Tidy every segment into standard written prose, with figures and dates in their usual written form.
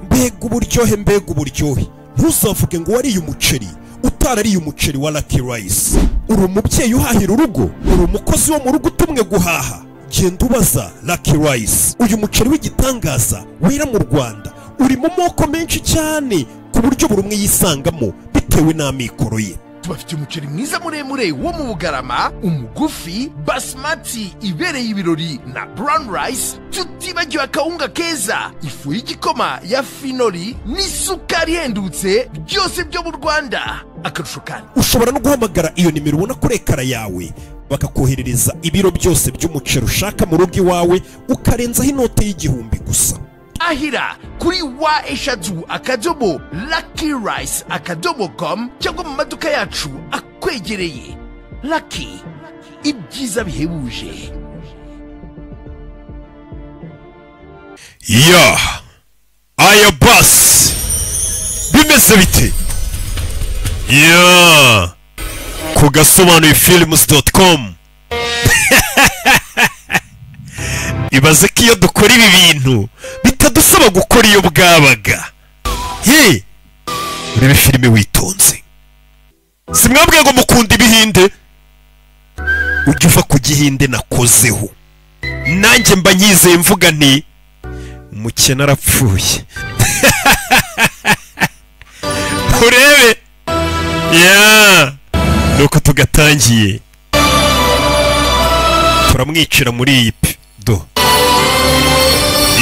Mbega uburyohe, mbega uburyohe. Ntuzavuge ngo wariye umuceri utarariye umuceri wa Lucky Rice. Uri umubyeyi uhahira urugo, uri umukozi wo mu rugo utumwe guhaha, genda ubaza Lucky Rice. Uyu muceri w'igitangaza wera mu Rwanda uri mu moko menshi cyane ku buryo buri umwe yisangamo bitewe n'amikoro ye. Tubafitiye umuceri mwiza muremure wo mu Bugarama, umugufi, basmati ibereye ibirori na brown rice, tutibagiwe akawunga keza, ifu y'igikoma ya Finoli n'isukari ihendutse, byose byo mu Rwanda. Akarusho kandi ushobora no guhamagara iyo nimero ubona kuri ekara yawe bakakoherereza ibiro byose by'umuceri ushaka mu rugo iwawe, ukarenzaho inote y'1000 gusa. Ahira kuri wa eshatu akadomo Lucky Rice akadomo com cyangwa mu maduka yacu akwegereye. Lucky, ibyiza bihebuje. Ya aya basi bimeze bite? Ya ku gasobanuye films.com. Ibaze ko iyo dukora ibi bintu bitadusaba gukora iyo bwabaga. Ye urebe filime witonze. Si mwabwiye ngo mukunda ibihinde? Ujya uva ku gihinde nakozeho, nanjye mba nyizeye mvuga nti umukene arapfuye. Urebe ya nuko tugatangiye turamwicira muri iyi do.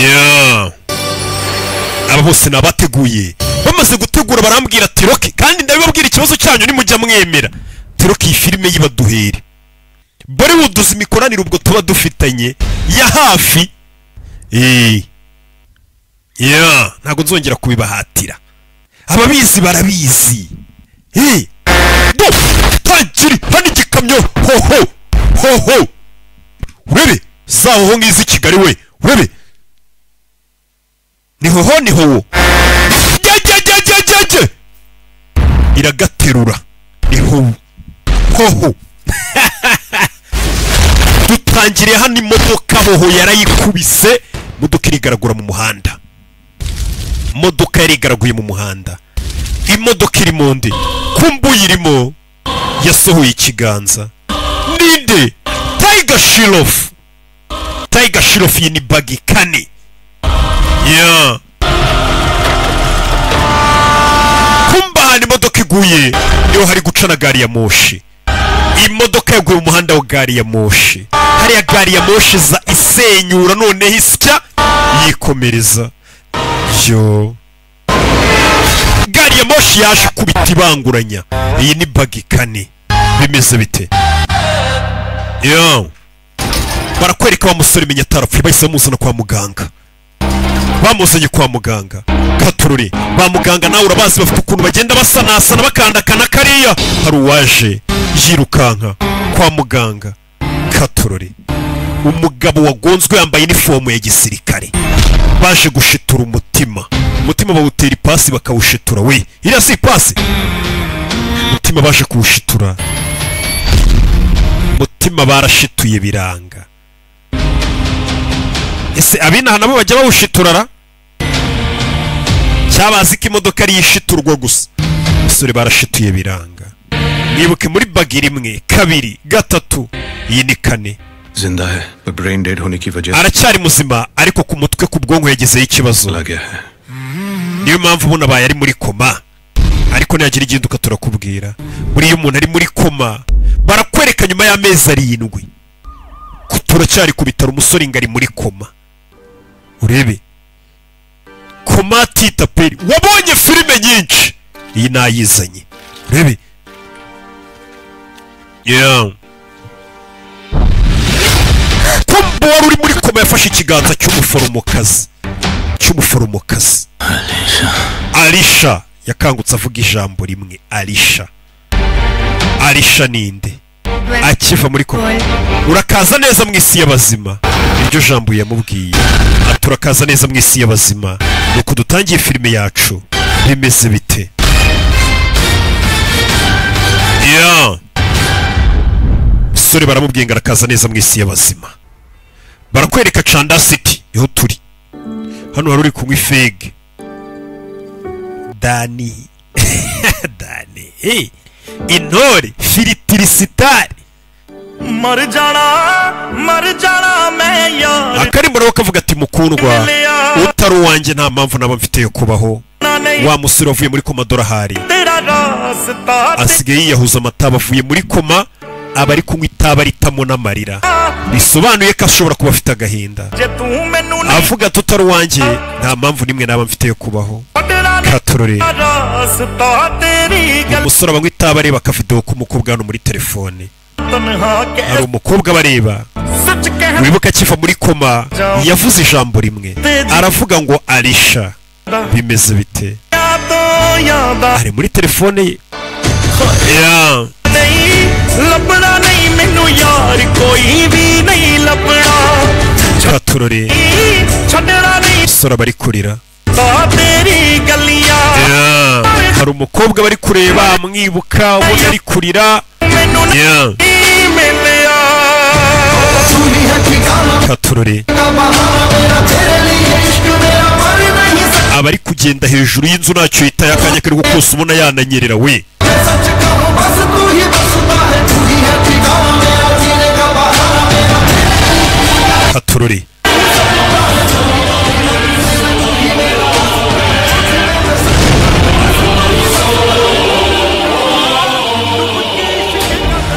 Ya aba bose nabateguye, bamaze gutegura barambwira ati Rocky, kandi ndabibabwira ikibazo cyanyu nimujya mwemera Rocky iyi filime yibaduhere. Bollywood uzi imikoranire ubwo tuba dufitanye ya hafi. Ya ntago nzongera kubibahatira, ababizi barabizi. Do tangiri hano igikamyo ho ho ho ho. Urebe zaho ho ngizi Kigali we, urebe ni hoho ni howo. Jye iragaterura ni howo hoho. Dutangiriye hano imodoka hoho yarayikubise, imodoka irigaragura mu muhanda. Imodoka yarigaraguye mu muhanda, imodoka iri mu ndi kumbuye irimo yasohoye ikiganza. Ninde? Tiger Shroff. Tiger Shroff iyi ni bagi kane. Ya kumba hano imodoka iguye niho hari guca na gari ya moshi. Imodoka yaguye mu muhanda wa gari ya moshi, hariya gari ya moshi za isenyura noneho isya yikomereza. Yo gari ya moshi yaje kubita ibanguranya. Iyi ni bagi kane. Bimeze bite? Yo barakwereka wa musore menya atarapfuye, bahise bamuzana kwa muganga. Bamuzanye kwa muganga katururi. Ba muganga nawe urabazi bafite ukuntu bagenda basanasana bakandakana kariya. Hari uwaje yirukanka kwa muganga katururi, umugabo wagonzwe yambaye inifomu ya gisirikare. Baje gushitura umutima, umutima bawutera ipasi bakawushitura. We iriya si ipasi, umutima baje kuwushitura, umutima barashituye biranga. Ese abinaha nabo bajya bawushiturara? Cyabazi ko imodoka ari ishiturwa gusa. Basore barashituye biranga. Mwibuke muri bagi rimwe, kabiri, gatatu, iyi ni kane. Zinda hai, par brain dead hone ki wajah. Aracyari muzima ariko ku mutwe ku bwonko yagezeho ikibazo. Niyo mpamvu ubona abaye ari muri koma. Ariko nagira iginduka turakubwira. Buri iyo umuntu ari muri koma barakwereka nyuma y'amezi 7. Turacyari ku bitaro umusore ngari muri koma. Urebe koma tita peri. Wabonye filime nyinshi, iyi nayizanye. Urebe yeah. Kumbo wari uri muri koma yafashe ikiganza cy'umuforomokazi, cy'umuforomokazi Alisha. Yakangutse avuga ijambo rimwe, Alisha. Alisha ninde? Akiva muri koma. Urakaza neza mu isi y'abazima. Iryo jambo yamubwiye. Aturakaza neza mu isi y'abazima. Nuko dutangiye filime yacu. Bimeze bite? Yeah. Sore baramubwiye ngo arakaza neza mu isi y'abazima. Barakwereka Chanda City niho turi. Hano hari uri kunywa ifege. Dani. Dani. Hey. Intore filitirisitari. Akarimbo nawe kavuga ati mukundwa utari uwanjye nta mpamvu naba mfite yo kubaho. Wa musore wavuye muri koma dorahari asigaye yiyahuza amataba, avuye muri koma aba ari kunywa itaba ritamo n'amarira, bisobanuye ko ashobora kuba afite agahinda. Avuga ati utari uwanjye nta mpamvu nimwe naba mfite yo kubaho. Katorore umusore abanywa itaba areba akavidewo k'umukobwa hano muri telefone. Hari umukobwa bareba, wibuka akiva muri koma yavuze ijambo rimwe aravuga ngo Arisha bimeze bite. Ari muri telefone ye. Katorore umusore bari kurira. Hari umukobwa bari kureba amwibuka ubona ari kurira. Katorore abari kugenda hejuru y'inzu ntacyo yitaye, akanya kari gukose ubona yananyerera we. Katorore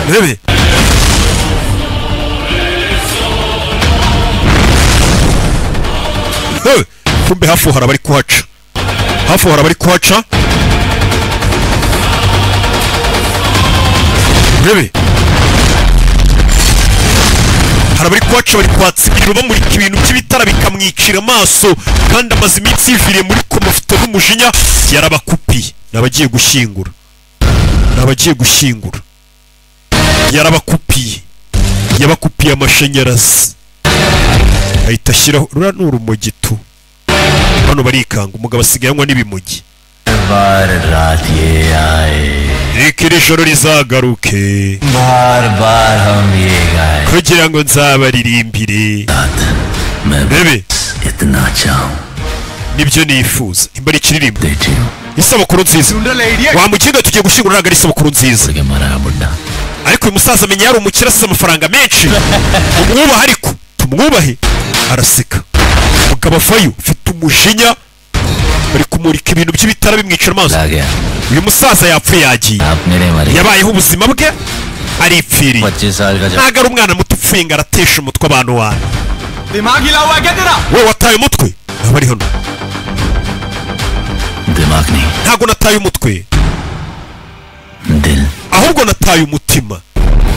Bebe. Kumbe hafi hari abari kuhaca. Hafi hari abari kuhaca. Bebe. Hari abari kuhaca bari kwatsa ibintu bamurika ibintu by'ibitara bikamwicira amaso, kandi amaze iminsi yiviriye muri koma afite n'umujinya. Yarabakupiye. Nabagiye gushyingura. Nabagiye gushyingura. Yarabakupiye. Yabakupiye amashanyarazi. Ahita ashyiraho rura n'urumogi tu. Bano barikanga umugabo asigaye anywa n'ibimogi. Reka iri joro rizagaruke kugira ngo nzabaririmbire. Bebe nibyo nifuza. Imba ari ikiririmbo. Isabukuru nziza. Wa mukinga tugiye gushyingura ntabwo ari isabukuru nziza. Ariko uyu musaza amenya yari umukire asize amafaranga menshi. Umwubahe ariko tumwubahe. Araseka. Umugabo avayo ufite umujinya, bari kumurika ibintu by'ibitara bimwicira amaso. Uyu musaza yapfuye yagiye. Yabayeho ubuzima bwe aripfiriye. Ntabwo ari umwana muto upfuye ngo aratesha umutwe abantu wawe. Wowe wataye umutwe? Aba ari hano. Ntabwo nataye umutwe, ahubwo nataye umutima.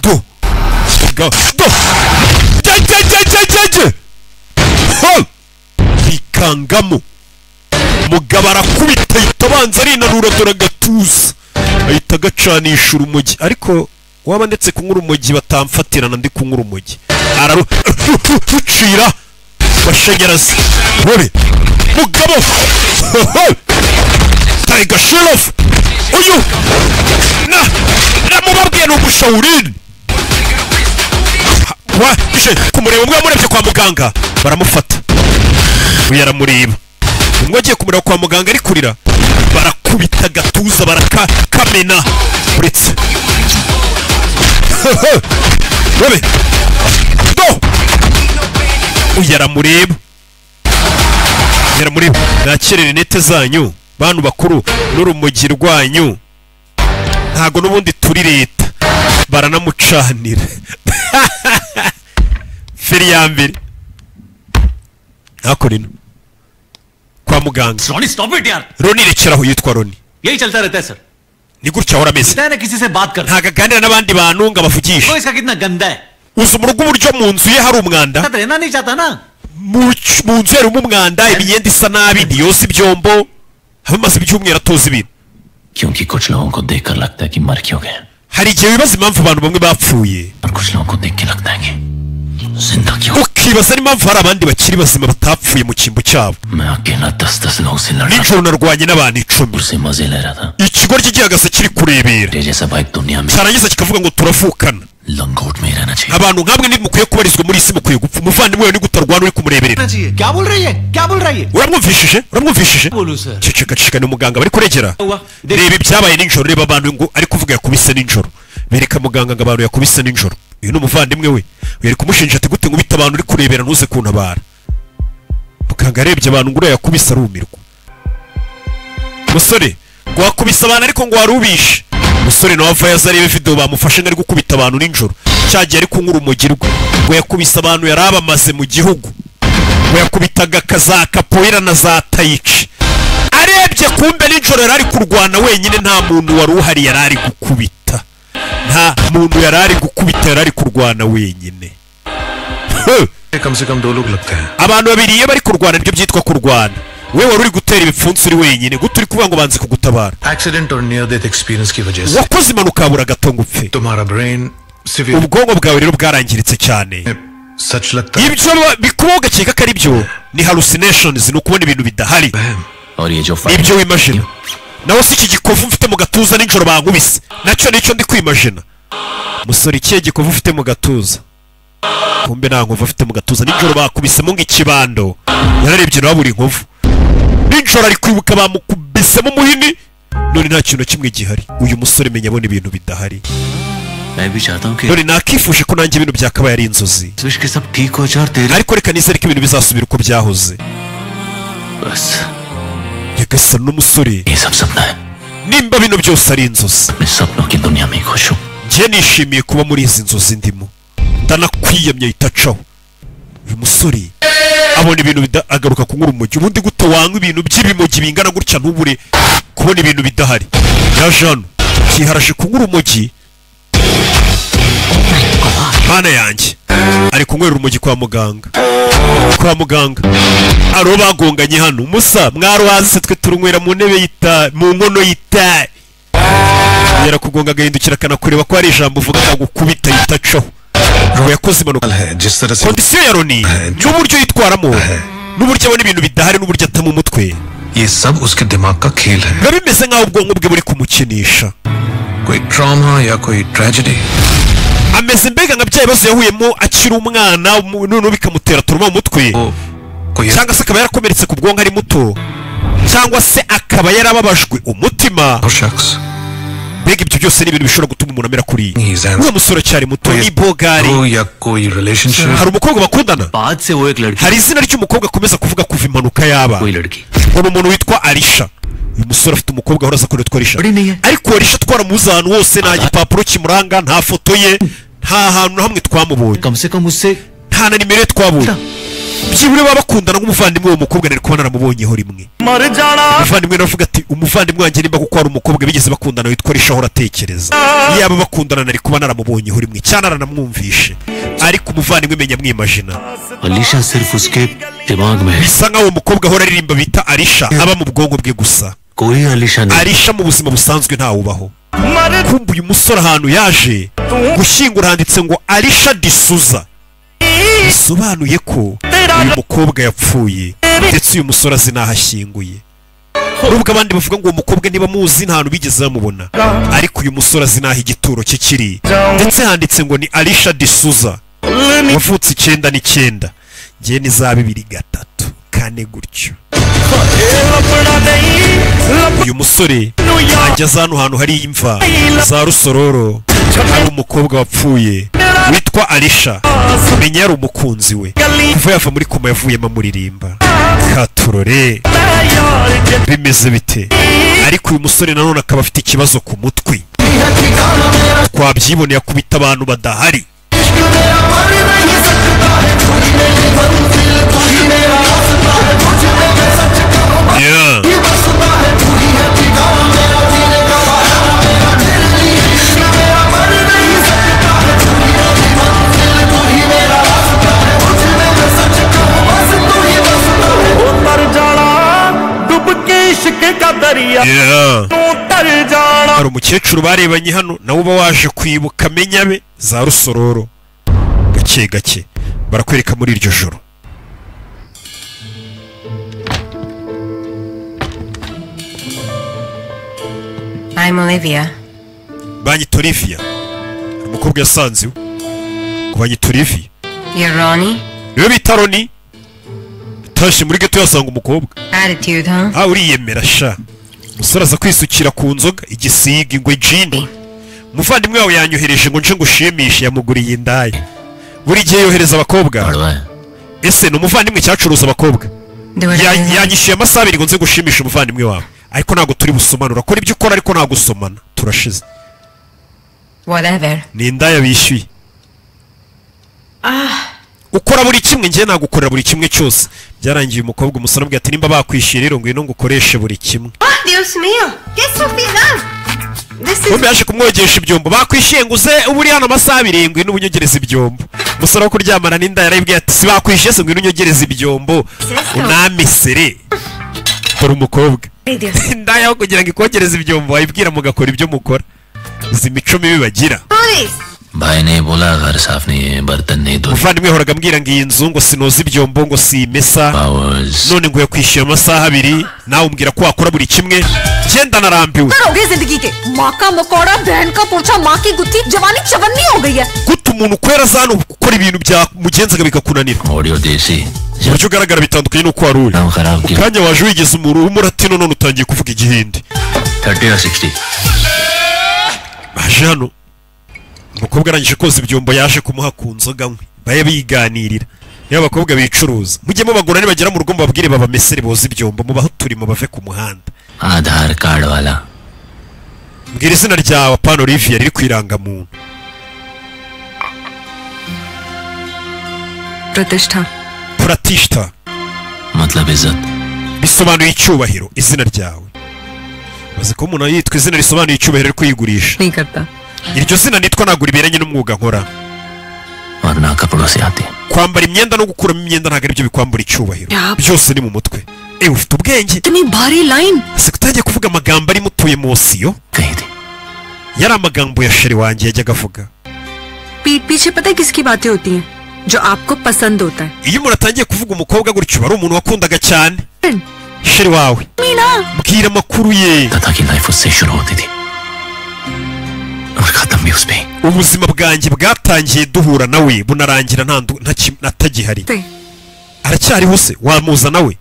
Do do do bikangamo. Mugabo arakubita ahita abanza arinanura dore agatuza ahita agacanisha urumogi. Ariko waba ndetse kunywa urumogi batamfatirana ndi kunywa urumogi. Ararucira mashanyarazi. Wowe mugabo Tiger Sheriff uyu na namubabwiye ni umushawurini. Waje kumureba umwe amurebye kwa muganga baramufata. Uyu aramureba. Umwe agiye kumureba kwa muganga ari kurira barakubita agatuza barakakamena uretse. Wowe do uyu aramureba. Yaramureba. Nakire rinete zanyu bantu bakuru n'urumogi rwanyu. Ntago n'ubundi turi leta. Baranamucanira. Feri ya mbere. Hakurino kwa muganga. Ronnie stop it yaar. Ronnie rekeraho yitwa Ronnie. Yahi chalta rehta hai sir. Ni gutya ahora ameze. Na kisi se baat kar. Ntago aganira n'abandi bantu ngo abavugishe. Ko iska kitna ganda hai. Uzi mu rugo uburyo mu nzu ye hari umwanda. Rehna nahi chahta na. Mu nzu harimo umwanda, imyenda isa nabi, ntiyoza ibyombo. Hamaze ibyumweru atoza ibintu. Kyunki kuch logon ko dekhkar lagta hai ki mar kyun gaye. Hari igihe wibaza impamvu abantu bamwe bapfuye. Aur kuch logon ko dekh ke lagta hai ki zinda kyun. Ukibaza n'impamvu hari abandi bakiri bazima batapfuye mu cyimbo cyabo. Main akela 10-10 logon se lada. Nijoro narwanye n'abantu 10. Use maze le raha tha. Ikigoryi gihagaze kiri kurebera. Tere jaisa bhai duniya mein. Cyarangiza kikavuga ngo turavukana. लंगोट में रहना चाहिए। Abantu nkamwe ntimukwiye kubarizwa muri isi, mukwiye gupfa. Umuvandimwe wawe ni gutarwana uri kumureberera. क्या बोल रही है, क्या बोल रही है? Uramwumvishije? Uramwumvishije? Ceceka, ceceka, ni umuganga bari kuregera. Reba ibyabaye nijoro, reba abantu ngo ari kuvuga yakubise nijoro. Bereka muganga ngo abantu yakubise nijoro. Uyu ni umuvandimwe we, yari kumushinja ati gute nkubita abantu uri kurebera ntuze kuntabara. Muganga arebye abantu ngo uriya yakubise arumirwa. Musore ngo wakubise abantu ariko ngo warubishe. Umusore nawe ava yaza arebe video bamufashe ngo ari gukubita abantu nijoro, cyagiye ari kunywa urumogi rwe, ngo yakubise abantu yari abamaze mu gihugu, ngo yakubitaga kaza capoeira na za taichi. Arebye kumbe nijoro yari ari kurwana wenyine, nta muntu wari uhari yari ari gukubita, nta muntu yari ari gukubita, yari ari kurwana wenyine. कम से कम दो लोग लगते हैं। Abantu babiri iyo bari kurwana nibyo byitwa kurwana. We wari uri gutera ibipfunsi uri wenyine, gute uri kuvuga ngo banze kugutabara? Accident और near death experience की वजह से Wakoze impanuka bura gato ngo upfe. तुम्हारा brain severe Ubwonko bwawe rero bwarangiritse cyane. सच लगता है। Ibyo bikubaho ugakeka ko ari byo ni hallucinations, ni ukubona ibintu bidahari. और ये जो Ibyo wimagina nawe si iki gikovu mfite mu gatuza nijoro bankubise nacyo nicyo ndi kwimagina. Musore, ikihe gikovu ufite mu gatuza? Kumbe nta nkovu afite mu gatuza, nijoro bakubisemo nk'ikibando. Yararebye nawe buri nkovu. Nijoro ari kwibuka bamukubisemo umuhini, none nta kintu na kimwe gihari. Uyu musore menya abona ibintu bidahari. मैं भी चाहता हूँ कि None nakifuje ko nanjye ibintu byakabaye ari inzozi, wish के सब ठीक हो जाए और तेरे ariko reka nizere ko ibintu bizasubira uko byahoze. बस Nyagasani n'umusore, ये सब सपना है। nimba bino byose ari inzozi, मैं सपनों की दुनिया में ही खुश हूँ। njye nishimiye kuba muri izi nzozi ndimo, ndanakwiyamye itacaho. Uyu musore abona ibintu agaruka kunywa urumogi. Ubundi gute wanywa ibintu by'ibimogi bingana gutya ntubure kubona ibintu bidahari? Yaje hano yiharaje kunywa urumogi. Mana yanjye, ari kunywera urumogi kwa muganga. Kwa muganga aro bagonganye hano, musa mwaruhaze twe turunywera mu ntebe y'itabi, mu nkono y'itabi. Yarakugonga agahindukira akanakureba ko hari ijambo uvuga akagukubita yitacaho. Ngo yakoze impanuka. है जिस तरह से Kondisiyo ya Loni n'uburyo yitwaramo n'uburyo abona ibintu bidahari n'uburyo atama umutwe, ये सब उसके दिमाग का खेल है। biba bimeze nk'aho ubwonko bwe buri kumukinisha. कोई ट्रॉमा या कोई tragedy. Ameze mbega nka bya bibazo yahuyemo akiri umwana, noneho bikamutera turuma mu mutwe, कोई cyangwa se akaba yarakomeretse ku bwonko ari muto, cyangwa se akaba yarababajwe umutima. और शख्स Mbega ibyo byose ni ibintu bishobora gutuma umuntu amera kuriya. He's an- Uriya musore acyari muto, ni bogari. हो या कोई relationship. Hari umukobwa bakundana, बाद से वो एक लड़की hari izina ry'umukobwa akomeza kuvuga kuva impanuka yaba, कोई लड़की ngo ni umuntu witwa Arisha. Uyu musore afite umukobwa ahora aza kure witwa Arisha, बड़ी नहीं है। ariko Arisha twaramuzi ahantu hose, nta gipapuro kimuranga, nta foto ye, nta hantu na hamwe twamubonye, कम से कम उससे nta na nimero ye twabonye. Byibura baba bakundana nk'umuvandimwe, uwo mukobwa nari kuba naramubonyeho rimwe. Umuvandimwe nawe avuga ati umuvandimwe wanjye nimba kuko hari umukobwa bigeze bakundana witwa Arisha ahora atekereza, yaba bakundana nari kuba naramubonyeho rimwe cyane aranamwumvishe. Ariko umuvandimwe menya mwimagina Alisha सिर्फ उसके दिमाग में है। bisa nkaho uwo mukobwa ahora aririmba bita Arisha aba mu bwonko bwe gusa. कोई अलीशा नहीं। Arisha mu buzima busanzwe ntawubaho. Kumva uyu musore ahantu yaje gushyingura handitse ngo Arisha D'Souza, bisobanuye ko uyu mukobwa yapfuye, ndetse uyu musore azi n'aho ashyinguye. Nubwo abandi bavuga ngo uwo mukobwa niba muzi nta hantu bigeze bamubona, ariko uyu musore azi n'aho igituro cye kiri, ndetse handitse ngo ni Arisha D'Souza wavutse 99, ngiye ni za 2 3 4 gutyo. Uyu musore ageze hano hantu hari imva za Rusororo, hari umukobwa wapfuye witwa Arisha, menya yari umukunzi we kuva yava muri koma yavuyemo amuririmba. Katurore bimeze bite? Ariko uyu musore nanone akaba afite ikibazo ku mutwe, twabyiboneye akubita abantu badahari. Yeah. Yeah. Hari umukecuru barebanye hano nawe uba waje kwibuka amenya be za Rusororo. Gake gake barakwereka muri iryo joro. I'm Olivia. Banyita Olivia. Umukobwa yasanze iwe ngo banyita Olivia. You're Ronnie? Niwe bita Roni. Tashye muri geto yasanga umukobwa. Attitude, huh? Ah, uriyemera sha. Umusore aza kwisukira ku nzoga igisiga ingwe jini. Umuvandimwe wawe yanyohereje ngo nje ngushimishe, yamuguriye indaya. Buri gihe yohereza abakobwa. Ese ni umuvandimwe cyacuruza abakobwa? Yanyishyuye amasaha abiri ngo nze gushimisha umuvandimwe wawe. Ariko ntabwo turi busomane, urakora ibyo ukora ariko ntabwo usomana. Turashize. Whatever. Ni indaya bishyuye. Ukora buri kimwe, ngiye nagukorera buri kimwe cyose. Byarangiye umukobwa umusore amubwira ati nimba bakwishyuye rero ngwino ngukoreshe buri kimwe. Oh, Dios mío. ¿Qué suciedad? This is Bombe yaje kumwogesha ibyombo. Bakwishyuye ngo uze uba uri hano amasaha abiri ngwino ubunyogereze ibyombo. Umusore wo kuryamana n'inda yarayibwiye ati si bakwishyuye se ngwino unyogereze ibyombo unamesere. Dore umukobwa. Indaya aho kugira ngo ikogereze ibyombo wayibwira mugakora ibyo mukora. Izi mico mibi bagira. भाई ने बोला घर साफ नहीं है बर्तन नहीं धोए Umuvandimwe yahoraga ambwira ngo iyi nzu ngo sinoza ibyombo ngo simesa, none ngo yakwishyuye amasaha abiri, nawe umbwira ko wakora buri kimwe. Genda narambiwe. हो गई जिंदगी के माँ का मकोड़ा बहन का पोछा माँ की गुत्थी जवानी चवन्नी हो गई है Gute umuntu ukwera zano gukora ibintu bya mugenzaga bikakunanira. Audio desi Uburyo ugaragara bitandukanye n'uko wari uri. खराब Mu kanya waje wigeze umuntu w'umuratino none utangiye kuvuga igihinde. 30 या 60 Baje hano umukobwa arangije koza ibyombo yaje kumuha ku nzoga nkwe baye biganirira. Niba abakobwa bicuruza mujye mubagura nibagera mu rugo mubabwire babamesere boza ibyombo mubahe uturimo bave ku muhanda. Aadhaar card वाला Mbwira izina ryawe apana Olivia riri ku irangamuntu. Pratishtha. Pratishtha मतलब इज्जत bisobanuye icyubahiro. Izina ryawe bazi ko umuntu yitwa izina risobanuye icyubahiro ari kwigurisha. नहीं करता. Iryo zina nitwa ntabwo riberanye n'umwuga nkora. और ना कपड़ों से आती Kwambara imyenda no gukuramo imyenda ntabwo aribyo bikwambura icyubahiro. Byose ni mu mutwe. Ufite ubwenge. इतनी भारी line Ese kutangiye kuvuga amagambo arimo utuye munsi yo? Yari amagambo ya sheri wanjye yajyaga avuga. पीठ पीछे पता है किसकी बातें होती हैं जो आपको पसंद होता है Iyo umuntu atangiye kuvuga umukobwa gutyo ari umuntu wakundaga cyane. Sheri wawe. Meena Mbwira amakuru ye. दादा की लाइफ उससे शुरू होती थी और खत्म भी उस पे Ubuzima bwanjye bwatangiye duhura nawe bunarangira atagihari. Aracyariho se wamuza nawe?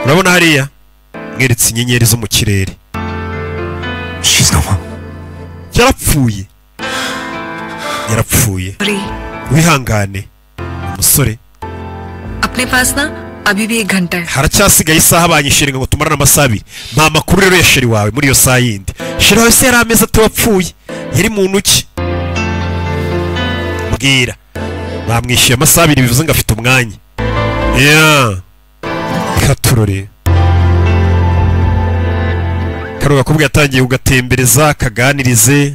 Urabona hariya mweretse inyenyeri zo mu kirere. Yarapfuye. Yarapfuye. Wihangane umusore. अपने पास ना अभी भी एक घंटा है Haracyasigaye isaha banyishyura ngo tumarane amasaha abiri. Mpa amakuru rero ya sheri wawe muri iyo saha yindi. Sheri wawe se yari ameze ate wapfuye? Yari muntu ki? Mbwira. Bamwishyuye amasaha abiri bivuze ngo afite umwanya. Yeah. Katurore. Kano gakobwa yatangiye kugatembereza kaganirize.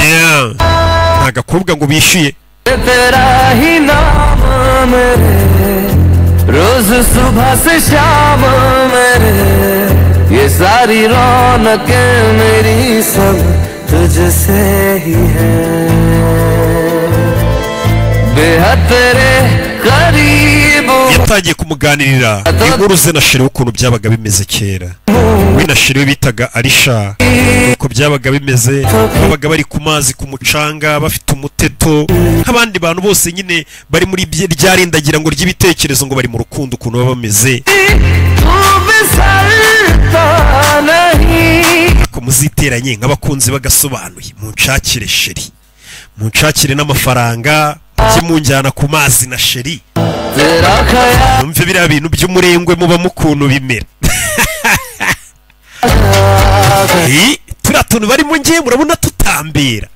Yeah. Nta gakobwa ngo bishyuye. तेरा ही नाम मेरे रोज सुबह से शाम मेरे ये सारी रौनकें मेरी सब तुझसे ही है बेहद तेरे करीब Yatangiye kumuganirira inkuru ze na sheri ukuntu byabaga bimeze kera. We na sheri we bitaga Arisha uko byabaga bimeze, babaga bari ku mazi ku mucanga bafite umuteto nk'abandi bantu bose nyine bari muri ryarindagira ngo ry'ibitekerezo ngo bari mu rukundo ukuntu baba bameze. तू बिसरता नहीं Ariko muziteranye nk'abakunzi bagasobanuye munshakire sheri, munshakire n'amafaranga mujye munjyana ku mazi na sheri. तेरा ख्याल Numve biriya bintu by'umurengwe muba mukuntu bimera. Turiya tuntu barimo ngiye murabona tutambira.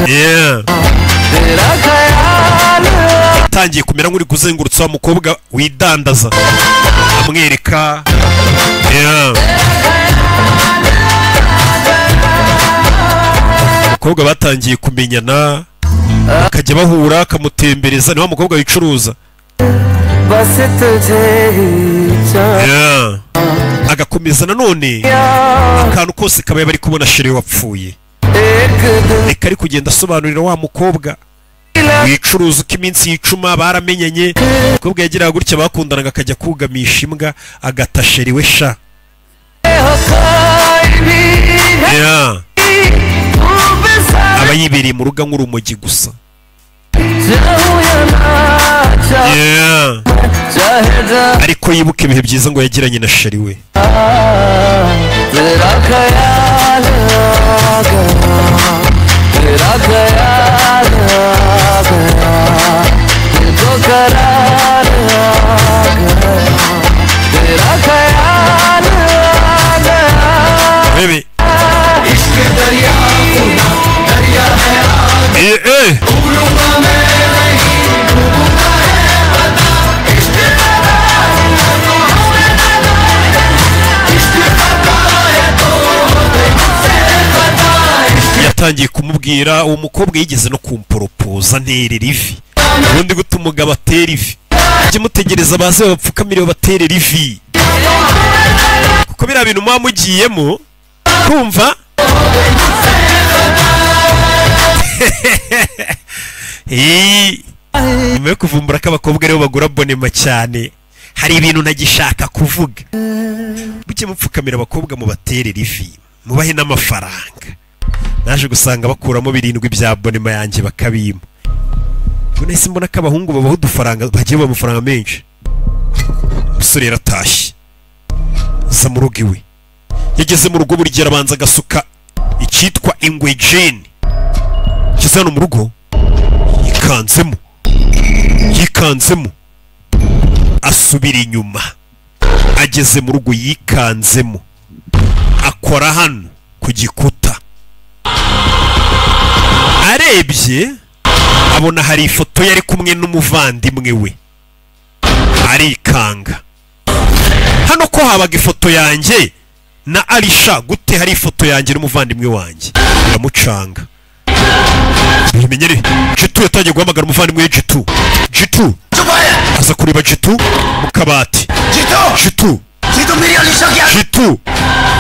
Yeah. तेरा ख्याल Yatangiye kumera nk'uri kuzengurutsa wa mukobwa widandaza amwereka. Yeah. Abakobwa batangiye kumenyana bakajya bahura akamutembereza, ni wa mukobwa wicuruza. बस तुझे ही Yeah. Agakomeza nanone akantu kose kabaye bari kubona sheri wapfuye. Reka ari kugenda asobanurira wa mukobwa wicuruza uko iminsi yicuma baramenyanye. Umukobwa yagiraga gutya bakundanaga akajya kugamisha imbwa agata sheri we sha. हो कोई भी Yeah. Aba yibereye mu rugo nk'urumogi gusa. Yeah. Ariko yibuka ibihe byiza ngo yagiranye na sheri we. Baby. Yatangiye kumubwira uwo mukobwa yigeze no kumporopoza nterera ivi. Ubundi gute umugabo atera ivi? Ujye mutegereza baze bapfukamire baterera ivi, kuko biriya bintu muba mugiyemo kumva. Nyuma yo kuvumbura ko abakobwa aribo bagura bonema cyane, hari ibintu ntagishaka kuvuga. Mujye mupfukamira abakobwa mubaterera ivi, mubahe n'amafaranga. Naje gusanga bakuramo 7 bya bonema yanjye bakabima. Nahise mbona ko abahungu babaho udufaranga, bagiye babaha amafaranga menshi. Umusore yaratashye aza mu rugo iwe. Yageze mu rugo buri gihe arabanza agasuka icyitwa ingwe jeni. Ageze hano mu rugo yikanzemo, yikanzemo, asubira inyuma. Ageze mu rugo yikanzemo, akora hano ku gikuta. Arebye abona hari ifoto yari kumwe n'umuvandimwe we, arikanga. Hano ko habaga ifoto yanjye na Alisha, gute hari ifoto yanjye n'umuvandimwe wanjye? Biramucanga. Bimenyere Jitu yatangiye guhamagara umuvandimwe we Jitu. Jitu aza kureba Jitu mu kabati. Jitu, Jitu,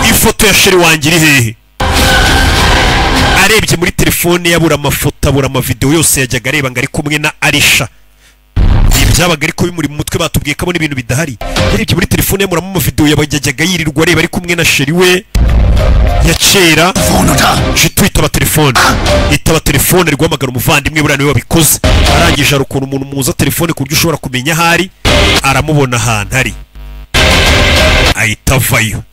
ifoto ya sheri wanjye iri hehe? Arebye muri telefone yabura amafoto, abura amavideo yose yajyaga areba ngo ari kumwe na Alisha. Ibyabaga ariko bimuri mu mutwe, batubwiye ko abona ibintu bidahari. Yarebye muri telefone yamuramo amavideo yabajyaga yirirwa areba ari kumwe na sheri we ya kera. Jitu itaba telefone, itaba telefone ari guhamagara umuvandimwe, buriya niwe wabikoze. Arangije hari ukuntu umuntu muza telefone ku buryo ushobora kumenya aho ari, aramubona ahantu ari, ahita avayo.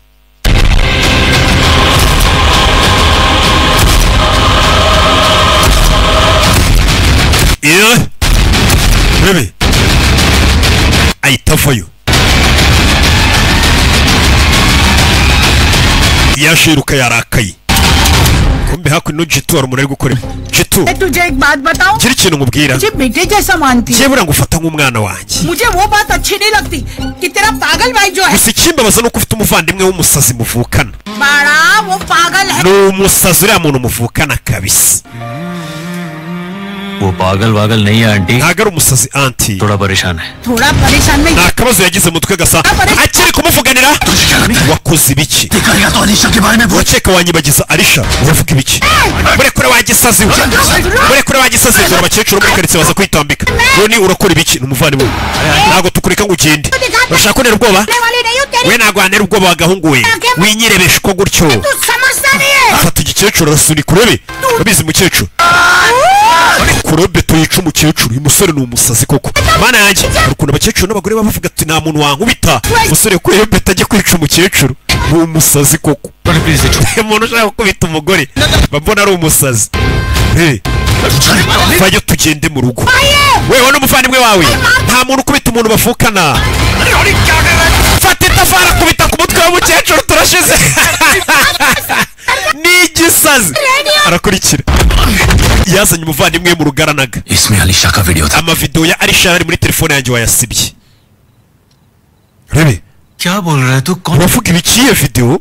Rebe ahita avayo. Yashiruka yarakaye. Kumbe hakuno Jitu hari umuntu ari gukora. Jitu, तुझे एक बात बताऊं? gira ikintu nkubwira. मुझे बेटे जैसा मानती है। Njye buriya ngufata nk'umwana wanjye. मुझे वो बात अच्छी नहीं लगती कि तेरा पागल भाई जो है, Gusa ikimbabaza nuko ufite umuvandimwe w'umusazi muvukana. बड़ा वो पागल है। Ni umusazi uriya muntu muvukana kabisa. वो पागल वागल नहीं है aunty, Ntabwo ari umusazi anti, थोड़ा परेशान है। थोड़ा परेशान में nta kabazo yagize mutwe gasa. Akiri kumuvuganira, wakoze ibiki? Urakeka wanyibagiza Alisha? Uravuga ibiki? Murekure wagisazi we, murekure wagisazi. Dore abakecuru muri karitsiye baza kwitambika. Roni urakora ibiki? Ni umuvandimwe we. Ntabwo tukureka ngo ugende. Urashaka kuntera ubwoba? वाली नहीं हूँ तेरी, We ntabwo wantera ubwoba wagahungu we, winyirebesha uko gutyo. तू समझता नहीं है। Fata igikecuru arasunika, urebe urabizi mukecuru kurobe tuyica umukecuru. Uyu musore ni umusazi koko. Mana yanjye, hari ukuntu abakecuru n'abagore baba bavuga ati nta muntu wankubita. Umusore yakuyeho beto ajya kwica umukecuru, ni umusazi koko. Umuntu ushaka gukubita umugore mbona ari umusazi. Vayo tugende mu rugo. Wewe n'umuvandimwe wawe, nta muntu ukubita umuntu bavukana. Fata itafari akubita ku mutwe w'umukecuru, turashize. Ni igisazi. Arakurikira. Yazanye umuvandimwe mu rugaranaga. इसमें अलीशा का video था। Amavideo ya Alisha ari muri telefone yanjye wayasibye. Rebe, क्या बोल रहा है तू? कौन? uravuga ibiki iyo video?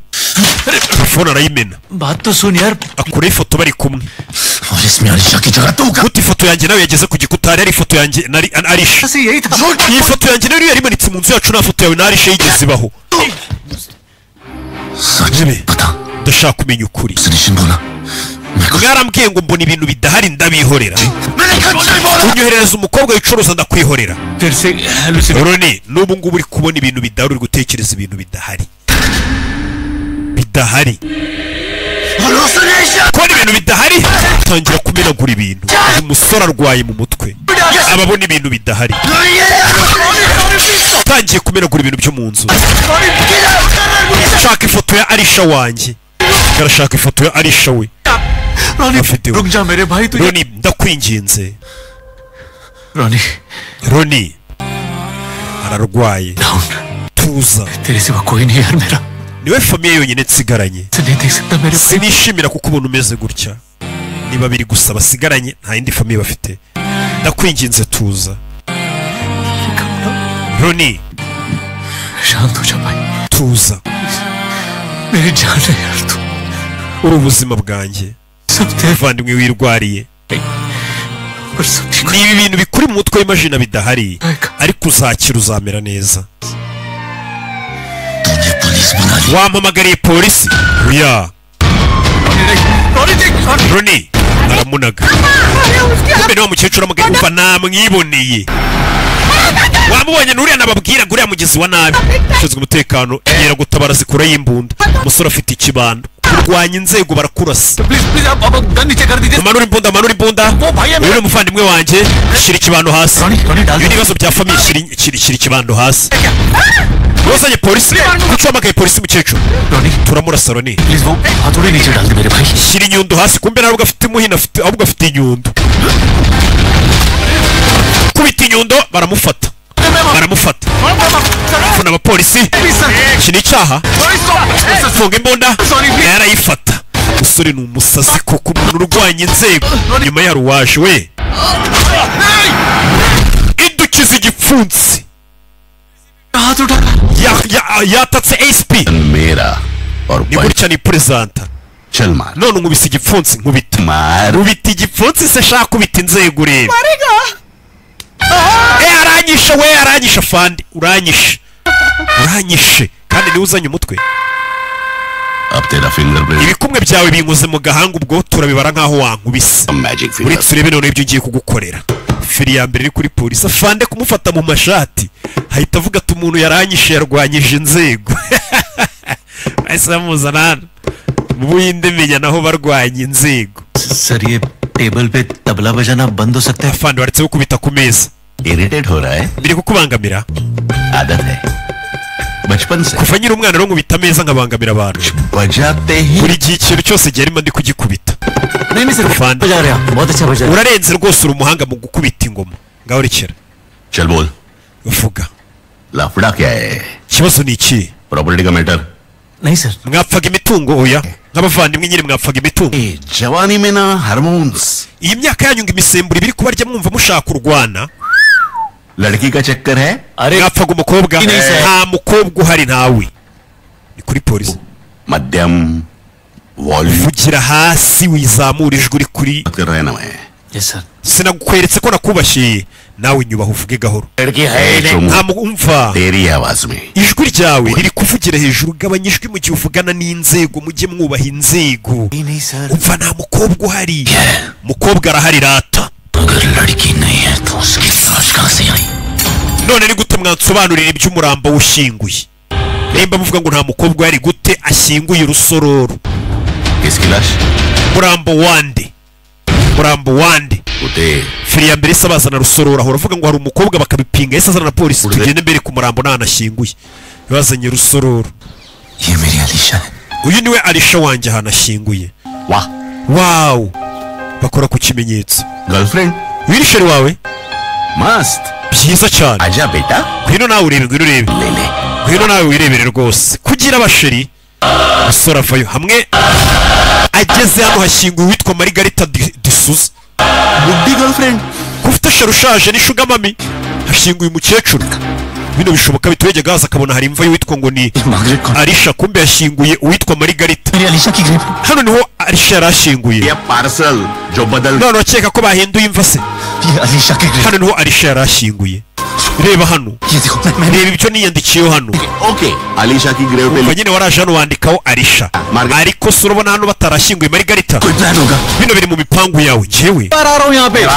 Telefone arayimena. बात तो सुन यार। Akura ifoto bari kumwe. और इसमें अलीशा की जगह तू Gute ifoto yanjye nawe yageze ku gikuta, hari ifoto yanjye na Alisha. से यही था। Iyi foto yanjye nayo yari imanitse mu nzu yacu, nta foto yawe na Alisha yigeze ibaho. सच Rebe, बता। ndashaka kumenya ukuri. Solution बोला। Mwarambwiye ngo mbona ibintu bidahari ndabihorera. Unyoherereza umukobwa wicuruza ndakwihorera. फिर से hallucinate। Roni, n'ubu ngubu uri kubona ibintu bidahari, uri gutekereza ibintu bidahari. Bidahari. Kubona ibintu bidahari, tangira kumenagura ibintu. Uyu musore arwaye mu mutwe, ababona ibintu bidahari. Tangiye kumenagura ibintu byo mu nzu. Shaka ifoto ya Arisha wanjye. Arashaka ifoto ya Arisha we. Roni, ndakwinginze. Roni ararwaye. Tuza. Niwe famille yonyine nsigaranye. Sinishimira kuko ubona umeze gutya. Ni babiri gusa basigaranye, nta yindi famille bafite. Ndakwinginze tuza. Roni, tuza. Uri ubuzima bwanjye. Muvandimwe wirwariye. Ni ibi bintu bikuri mu mutwe w'imajina bidahari, ariko uzakira, uzamera neza. Wampamagariye polisi? Oya. Roni aramunaga. Kumbe niwa mukecuru amugana, umva namwiboneye. Wamubonye nuriya nababwira ngo uriya mugizi wa nabi. Ushinzwe umutekano yera gutabara zikura y'imbunda. Umusore afite ikibando. Kurwanya inzego barakurasa. Manura imbunda, manura imbunda. Uyu ni umuvandimwe wanjye, shyira ikibando hasi. Ibi ni ibibazo bya famille, shyira ikibando hasi. Wazanye polisi? Kuki wahamagaye polisi mukecuru? Turamurasa Roni. Shyira inyundo hasi. Kumbe ntabwo afite umuhini, ahubwo afite inyundo. Kubita inyundo, baramufata. Baramufata. Funa abapolisi. Iki ni icyaha. Funga imbunda. Yarayifata. Umusore ni umusazi koko, umuntu urwanya inzego. Nyuma ya ruwaje we. Idukiza igipfunsi. Yatatse SP. Ni gutya ni presenta. None nkubise igipfunsi, nkubita. Nkubita igipfunsi se shaka kubita inzego urebe. Aranyishe we, aranyishe fandi, uranyishe. Uranyishe kandi niwe uzanye umutwe. Ibikumwe byawe binkoze mu gahanga, ubwo turabibara nkaho wankubise. Uretse urebe none ibyo ngiye kugukorera. Feri ya mbere iri kuri polisi, afande kumufata mu mashati. Hahita avuga ati umuntu yaranyishe, yarwanyije inzego. Ahise bamuzana hano. Mu Buhinde menya naho barwanya inzego. Sir, ye table pe tabla bajana band ho sakta hai. Afande waretse gukubita ku meza. Irritate ho raha hai. Biri kukubangamira. Aadat hai. Bachpan se. Kuva nkiri umwana rero nkubita ameza nkabangamira abantu. Bajate hi. Buri gihe ikintu cyose gihe arimo ndi kugikubita. Nahi nahi sir, baja rahe aap, bahut accha baja rahe. Urarenze rwose, uri umuhanga mu gukubita ingoma. Ngaho rekera. Chal bol. Vuga. Lafda kya hai? Ikibazo ni iki? Property ka matter. Nahi sir. Mwapfaga imitungo? Oya. Nk'abavandimwe nyine mwapfaga imitungo. Jawani me na hormones. Iyi myaka yanyu ngo imisemburo ibiri kubarya mwumva mushaka kurwana. Ladki ka chakkar hai? Mwapfaga umukobwa? Nta mukobwa uhari ntawe. Ni kuri polisi. Madhyam volume. Vugira hasi wizamura ijwi uri kuri. Baat kar rahe na main. Yes sir. Sinagukweretse ko nakubashiye, nawe nyubaha uvuge gahoro. Nta umva. Teri awaaz mein. Ijwi ryawe riri kuvugira hejuru, gabanya ijwi mu gihe uvugana n'inzego, mujye mwubaha inzego. Umva nta mukobwa uhari. Mukobwa arahari rata. Agar ladki nahi hai to uski laash kahan se aayi? None ni gute mwansobanurira iby'umurambo ushyinguye? Nimba muvuga ngo nta mukobwa uhari, gute ashyinguye urusororo? Kiski laash? Murambo wande. Murambo wande. Feri ya mbere bazana rusororo, ahora avuga ngo hari umukobwa bakabipinga, ese azana na polisi tugende mbere ku murambo ntanashyinguye. Bazanye rusororo. Ye meri Alisha hai. Uyu niwe Alisha wanjye ahanashyinguye. Wa. Wow. Bakora ku kimenyetso. Girlfriend? Uyu ni sheri wawe? Mast. Byiza cyane. Aja beta. Ngwino nawe urebe, ngwino urebe. Ngwino nawe wirebere rwose. Kugira abasheri. Umusore avayo hamwe ageze hano hashyinguye uwitwa Margarita D'Souza. Buddy girlfriend. Kufite sheri ushaje ni sugar mami. Hashyinguye umukecuru. Bino bishoboka biturege gaza akabona hari imva y'uwitwa ngo ni Arisha, kumbe yashyinguye uwitwa Margarita. Hano niho Arisha yarashyinguye. Ya parcel jo badal. None urakeka ko bahinduye imva se? Hano niho Arisha yarashyinguye. Reba hano. Reba ibyo niyandikiyeho hano. Okay, Alisha ki grave pe. Umva nyine waraje hano wandikaho Arisha. Ariko se urabona hano batarashyinguye Margarita. Bino biri mu mipangu yawe njyewe.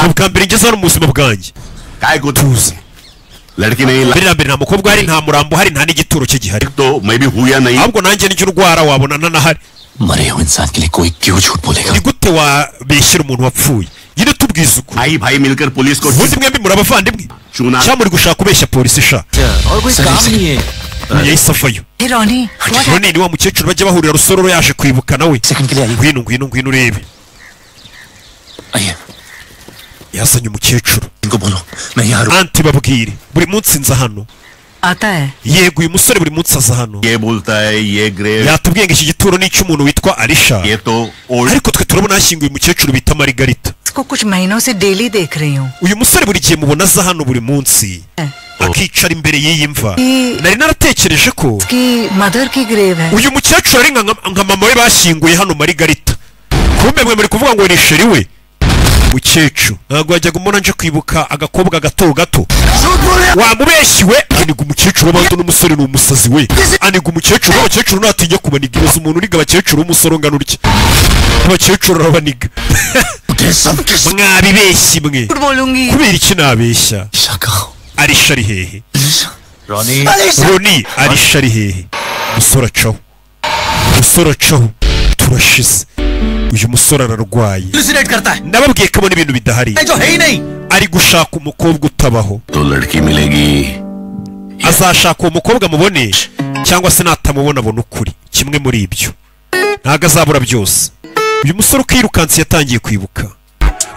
Ubwa mbere ngeze hano mu buzima bwanjye. Tuzi. Ladki nahi Mbere mbere nta mukobwa hari, nta murambo hari, nta n'igituro cye gihari. To main bhi hu ya nahi. Ahubwo nanjye nijya urwara wabona nanahari. मरे हुए इंसान के लिए कोई क्यों झूठ बोलेगा? Ni gute wabeshyera umuntu wapfuye? Nyine tubwize ukuri. भाई भाई मिलकर police को Ubundi mwembi muri abavandimwe cyangwa muri gushaka kubeshya polisi sha? और कोई काम नहीं है. Yahise avayo. Hey Ronnie, what Roni ni wa mukecuru bajya bahurira Rusororo, yaje kwibuka nawe. Ngwino ngwino ngwino urebe. आइए. Yazanye umukecuru. इनको बोलो मैं यहाँ Anti, babwire buri munsi nza hano. आता है? Yego, uyu musore buri munsi aza hano. ये बोलता है ये grave Yatubwiye ngo iki gituro ni icy'umuntu witwa Arisha, ये तो old ariko twe turabona hashyinguye umukecuru bita Margarita. इसको कुछ महीनों से daily देख रही हूँ. Uyu musore buri gihe mubona aza hano buri munsi, akicara imbere y'iyi mva. Nari naratekereje ko इसकी mother की grave है. Uyu mukecuru ari nka mama we bashyinguye hano Margarita. Kumbe mwe muri kuvuga ngo ni chéri we. Mukecuru, ntabwo wajyaga umubona nje kwibuka agakobwa gato gato wamubeshyi we. Aniga umukecuru w'abantu n'umusore ni umusazi we. Aniga umukecuru, abakecuru ntatinya kubaniga. Ibaze umuntu uniga abakecuru w'umusore ungana utya, abakecuru arabaniga. Mwabibeshyi mwe. झूठ बोलूंगी. Kubera iki nabeshya? Arisha ari hehe? Ronnie. Roni, Arisha ari hehe? Umusore acaho, umusore acaho, turashize. Uyu musore ararwaye. Hallucinate करता है. Ndababwiye ko abona ibintu bidahari. जो है ही नहीं. Ari gushaka umukobwa utabaho. तो लड़की मिलेगी. Azashaka uwo mukobwa mubone, cyangwa se natamubona abona ukuri, kimwe muri ibyo, ntabwo azabura byose. Uyu musore uko yirukanse yatangiye kwibuka,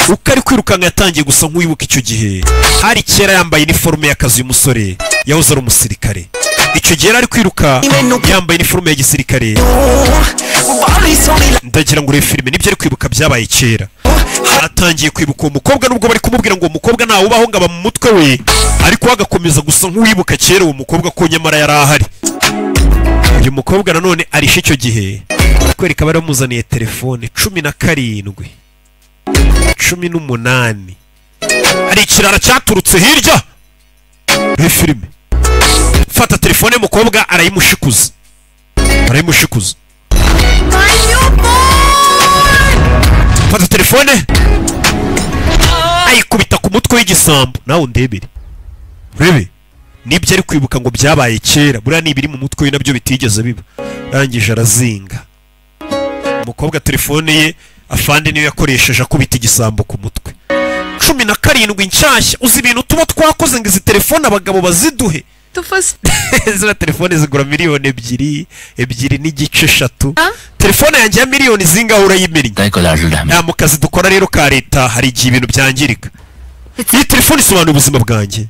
uko ari kwirukanka yatangiye gusa nk'uwibuka icyo gihe. Hari kera, yambaye iniforume y'akazi. Uyu musore yahoze ari umusirikare. Icyo gihe yari ari kwiruka yambaye iniforume ya gisirikare. Ndagira ngo urebe filime, nibyo ari kwibuka byabaye kera. Atangiye kwibuka uwo mukobwa, nubwo bari kumubwira ngo uwo mukobwa ntawubaho, ngo aba mu mutwe we, ariko we agakomeza gusa nk'uwibuka kera uwo mukobwa, ko nyamara yari ahari. Uyu mukobwa nanone arishe icyo gihe, kwereka bari bamuzaniye telefone 17, 18. Hari ikirara cyaturutse hirya muri filime, fata telefone y'umukobwa arayimushikuza, arayimushikuza. Fata telefone ayikubita ku mutwe w'igisambo. Nawe undebere, urebe nibyo ari kwibuka ngo byabaye kera. Buriya ni ibiri mu mutwe we nabyo bitigeze biba. Arangije arazinga umukobwa telefone ye. Afande niyo yakoresheje akubita igisambo ku mutwe. 17 nshyashya, uzi ibintu tuba twakoze ngo izi telefone abagabo baziduhe? तो first Ziriya telefone zigura miliyoni 2, 2.5, 3. Telefone yanjye ya miliyoni zingahe urayimennye? Ya mu kazi dukora rero ka leta hari igihe ibintu byangirika. Iyi telefone isobanura ubuzima bwanjye.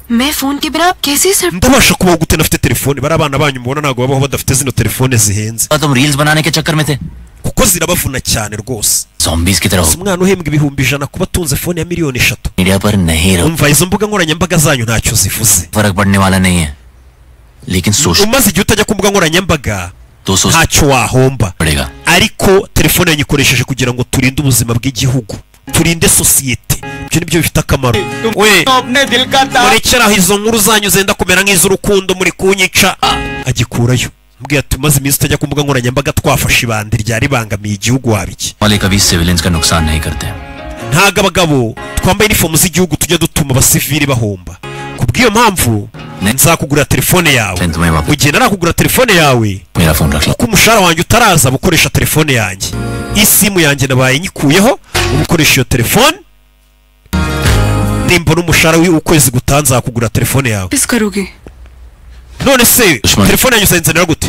मैं phone के बिना कैसे sir Ndabasha kubaho gute nafite telefone? Bari abana banyu mubona ntabwo babaho badafite zino telefone zihenze, तुम reels बनाने के चक्कर में थे. Kuko zirabavuna cyane rwose. Zombies की तरह हो Si umwana uhembwa 100,000 kuba atunze phone ya miliyoni 3. Media पर नहीं रहो. Umva, izo mbuga nkoranyambaga zanyu ntacyo zivuze. फर्क पड़ने वाला नहीं है, लेकिन social Umaze igihe utajya ku mbuga nkoranyambaga, 200 ntacyo wahomba, पड़ेगा. Ariko telefone yanyikoresheje kugira ngo turinde ubuzima bw'igihugu, turinde sosiyete. Ibyo nibyo bifite akamaro we. अपने दिल का तार Murekere aho, izo nkuru zanyu zenda kumera nk'iz'urukundo, muri kunyica. Agikurayo, mbwiye ati umaze iminsi utajya ku mbuga nkoranyambaga, twafashe ibandi ryari ribangamiye igihugu, wabiki? वाले कभी civilians का नुकसान नहीं करते. Ntabwo abagabo twambaye inifomu z'igihugu tujya dutuma abasivili bahomba. Ku bw'iyo mpamvu nzakugurira telefone yawe. तुम्हें वापस Mu gihe narakugura telefone yawe, मेरा phone रख लो. kuko umushahara wanjye utaraza, ukoresha telefone yanjye. Isimu yanjye nabaye nyikuyeho, uba ukoresha iyo telefone. Nimbona umushahara w'ukwezi gutaha nzakugura telefone yawe. किस करोगे? None se telefone yanjye uzayinzanira gute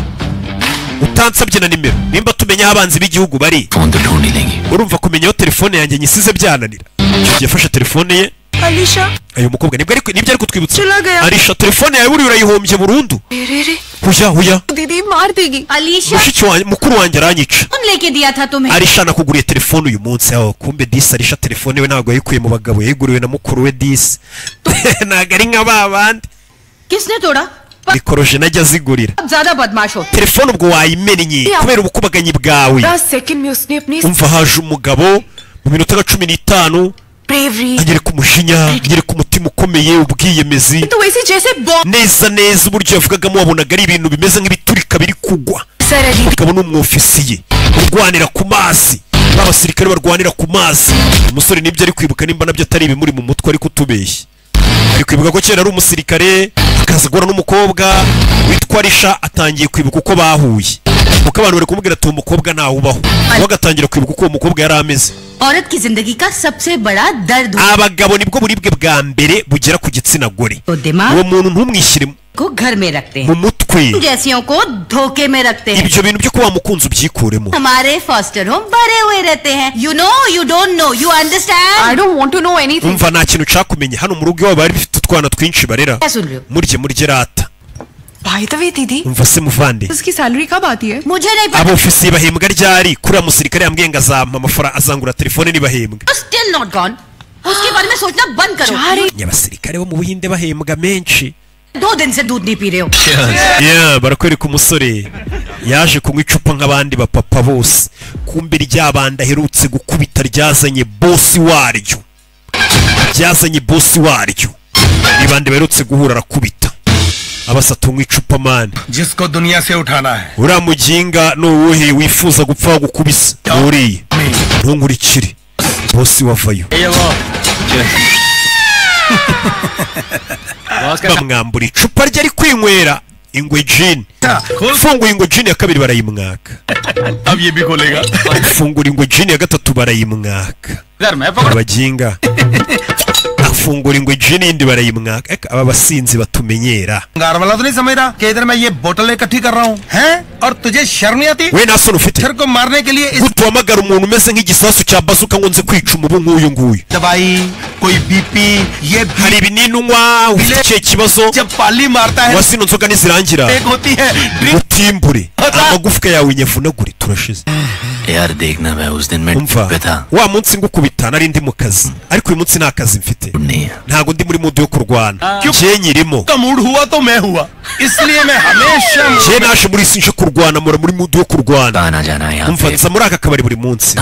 utansabye na nimero? Nimba tumenya aho abanzi b'igihugu bari, phone तो ढूंढ ही लेंगे. Urumva kumenya aho telefone yanjye nyisize byananira? Icyo gihe yafashe telefone ye. Alisha. Ayo mukobwa nibwo ariko nibyo ari kutwibutsa. चला गया. Arisha, telefone yawe buriya urayihombye burundu. अरे रे. Huya huya. दीदी मार देगी. Alisha, Mushiki wanjye, mukuru wanjye aranyica. Phone लेके दिया था तुम्हें. Arisha, nakuguriye telefone uyu munsi. Aho kumbe disi Arisha telefone we ntabwo yayikuye mu bagabo, yayiguriwe na mukuru we. Disi ntabwo ari nka ba bandi. किसने तोड़ा? Mikorojene ajya azigurira. अब ज्यादा बदमाश हो. Telefone ubwo wayimennye kubera ubukubaganyi bwawe. 10 second में उसने अपनी Umva, haje umugabo mu minota nka 15, bravery anyereka umujinya, anyereka umutima ukomeye, ubwiyemezi. तो वैसे जैसे bomb. Neza neza uburyo yavugagamo wabonaga ari ibintu bimeze nk'ibiturika biri kugwa. Sir Ali. Umugabo ni umwofisiye urwanira ku mazi, b'abasirikare barwanira ku mazi. Umusore nibyo ari kwibuka, nimba nabyo atari ibimuri mu mutwe ariko utubeshye, ari kwibuka ko kera ari umusirikare, akaza guhura n'umukobwa witwa Risha. Atangiye kwibuka uko bahuye. Kuko abantu bari kumubwira ati umukobwa ntawe ubaho, bagatangira kwibuka uko uwo mukobwa yari ameze. औरत की जिंदगी का सबसे बड़ा दर्द Abagabo nibwo buribwe bwa mbere bugera ku gitsina gore. Uwo muntu ntumwishyire को घर में रखते mu हैं, mutwe, जैसियों को धोखे में रखते हैं। Ibyo bintu byo kuba wamukunze ubyikuremo. हमारे foster home भरे हुए रहते हैं। You know, you don't know, you understand? I don't want to know anything. Umva, nta kintu nshaka kumenya. Hano mu rugo iwabo bari bafite utwana twinshi barera. क्या सुन रहे हो? Murye murye rata. By the way दीदी, Umva se muvande, उसकी salary कब आती है? मुझे नहीं पता। Abofisiye bahembwa ryari? Kuriya musirikare yambwiye ngo azampa amafaranga, azangura telefone nibahembwa. Still not gone. उसके बारे में सोचना बंद करो। Abasirikare bo mu Buhinde bahembwa menshi. 2 दिन से दूध नहीं पी रहे हो। Yeah, barakwereka umusore yaje kunywa icupa nk'abandi bapapa bose, kumbe ryabanda aherutse gukubita ryazanye bosi waryo, ryazanye bosi waryo. Ibandi baherutse guhura arakubita abasa tunywa icupa man. जिसको दुनिया से उठाना है। Uriya muginga ni uwuhe wifuza gupfa gukubisa? Uriya ntunkurikire, bosi wavayo bamwambura icupa rye ari kwinywera ingwe jini. Funguye ingwe jini ya kabiri barayimwaka. अब ये भी खोलेगा। Fungura ingwe jini ya gatatu barayimwaka. Abaginga afungura ingwe jini yindi barayimwaka. Eka, aba basinzi batumenyera. अंगार वाला तो नहीं समझ रहा कि इधर मैं ये बोतल इकट्ठी कर रहा हूँ हैं, और तुझे शर्म नहीं आती We nta soni ufite sir को मारने के लिए इस gute uhamagara umuntu umeze nk'igisasu cya bazuka ngo nze kwica umubu nk'uyu nguyu? दवाई कोई बीपी ये Hari ibinini unywa? Ufite ikihe kibazo? जब पाली मारता है Wa zino nzoga nizirangira एक होती है drink utimbure amagufwa yawe nyavunagure, turashize. यार देखना, मैं उस दिन मैं Umva, पे था। wa munsi ngukubita nari ndi mu kazi, ariko uyu munsi nta kazi mfite, ntago ndi muri mood yo kurwana. Njye nyirimo का मूड हुआ तो मैं हुआ, इसलिए मैं हमेशा njye naje muri isi nje kurwana, mura muri mood yo kurwana. आना जाना है यहाँ Umva, पे nza muri aka kabari buri munsi,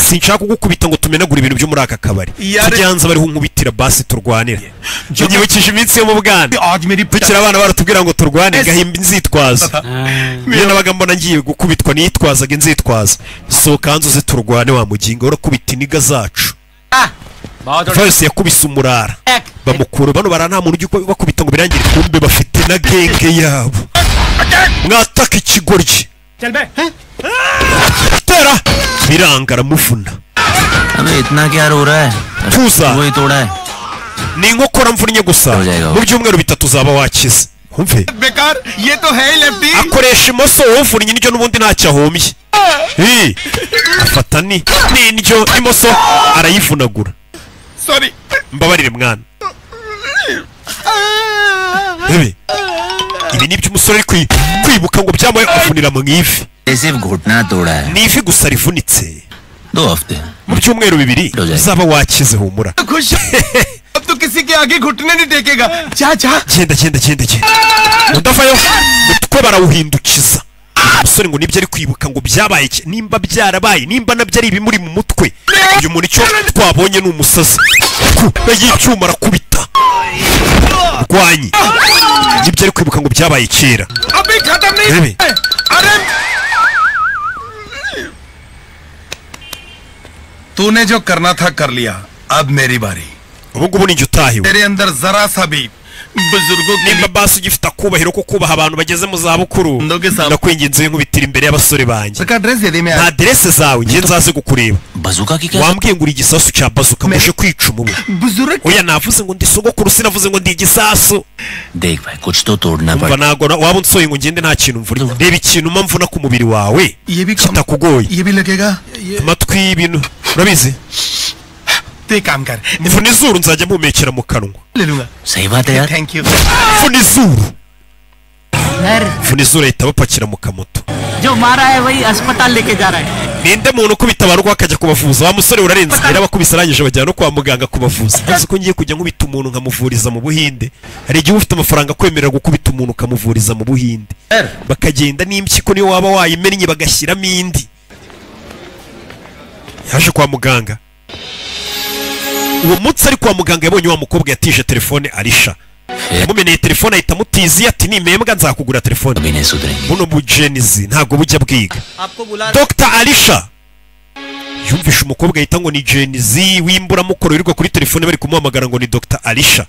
sinshaka kugukubita ngo tumenagure ibintu byo muri aka kabari. Yare- Tujye hanze bariho unkubitira basi turwanira. Unyibukije iminsi yo mu bwana, आज मेरी tukiri abana baratubwira ngo turwane, ngahimba inzitwazo. Iyo nabaga mbona ngiye gukubitwa nitwazaga inzitwazo: sohoka hanze uze turwane wa muginga, urakubita iniga zacu. Vayose yakubise umurara bamukura bano bara, nta muntu ujya bakubita ngo birangire, kumbe bafite na genge yabo. Mwataka ikigoryi tera biranga, aramuvuna. अबे इतना क्या रो रहा है? Tuza. वही तोड़ा है। Ni inkokora mvunnye gusa, mu byumweru 3 uzaba wakize, umve. बेकार ये तो है ही lefty. Akoresha imoso, uvunnye indyo n'ubundi ntacyo ahombye. Ii, afata ni n'indyo imoso arayivunagura. Sorry. Mbabarire mwana. Bebe, ibi ni iby'umusore ari kwibuka ngo byamuye avunira mu ivi. सिर्फ घुटना तोड़ा है। Ni ivi gusa rivunitse. 2 हफ्ते Mu byumweru 2 uzaba wakize, humura. खुश अब तो किसी के आगे घुटने नहीं टेकेगा। जा जा। Genda genda genda genda, udavayo umutwe barawuhindukiza. Umusore ngo nibyo ari kwibuka ngo byabaye iki, nimba byarabaye, nimba nabyo ari ibimuri mu mutwe. Uyu muntu icyo twabonye ni umusazi kure y'icyuma arakubita rwanyi, nibyo ari kwibuka ngo byabaye kera. अभी खत्म नहीं Bebe. अरे तूने जो करना था कर लिया, अब मेरी बारी। Ubu ngubu ni njye utahiwe. तेरे अंदर जरा सा भी बुजुर्गों के Nimba basi ugifite akubahiro ko kubaha abantu bageze mu zabukuru, ndakwinginze nkubitira imbere y'abasore banjye. का ड्रेस दे दे मैं Nta aderese zawe, njye nzaze kukureba. Bazooka की क्या? Wambwiye ngo uri igisasu cya bazuka muje kwica umubu. बुजुर्ग Oya, navuze ngo ndi sogokuru, sinavuze ngo ndi igisasu. देख भाई, कुछ तो तोड़ना Umva, पड़ ntabwo waba unsoye ngo ngende nta kintu mvura. Reba ikintu mba mvuna ku mubiri wawe ये भी कम kitakugoye. ये भी लगेगा ये Amatwi y'ibintu urabizi. तो एक काम कर, Mvuna izuru nzajya mpumekera mu kanwa. ले लूंगा। सही बात है यार। Thank you. Mvuna izuru, mvuna izuru, ahita bapakira mu kamoto. जो मारा है वही अस्पताल लेके जा रहा है। Ninde muntu ukubita abantu akajya kubavuza? Wa musore urarenze, yarabakubise arangije bajyana no kwa muganga kubavuza. Uzi ko ngiye kujya nkubita umuntu nkamuvuriza mu Buhinde? Hari igihe uba ufite amafaranga akwemerera gukubita umuntu ukamuvuriza mu Buhinde, bakagenda n'impyiko niyo waba wayimennye bagashyiramo indi. Yaje kwa muganga uwo munsi, ari kwa muganga yabonye wa mukobwa yatije telefone Arisha, yamumeneye telefone ahita amutiziye ati nimembwa nzakugura telefone. अभी नहीं सुधरेंगे। Buno bugenizi ntabwo bujya bwiga. आपको बुला Dr Alisha yumvishe umukobwa yita ngo ni Gen Z w'imburamukoro wirirwa kuri telefone bari kumuhamagara ngo ni Dr Alisha.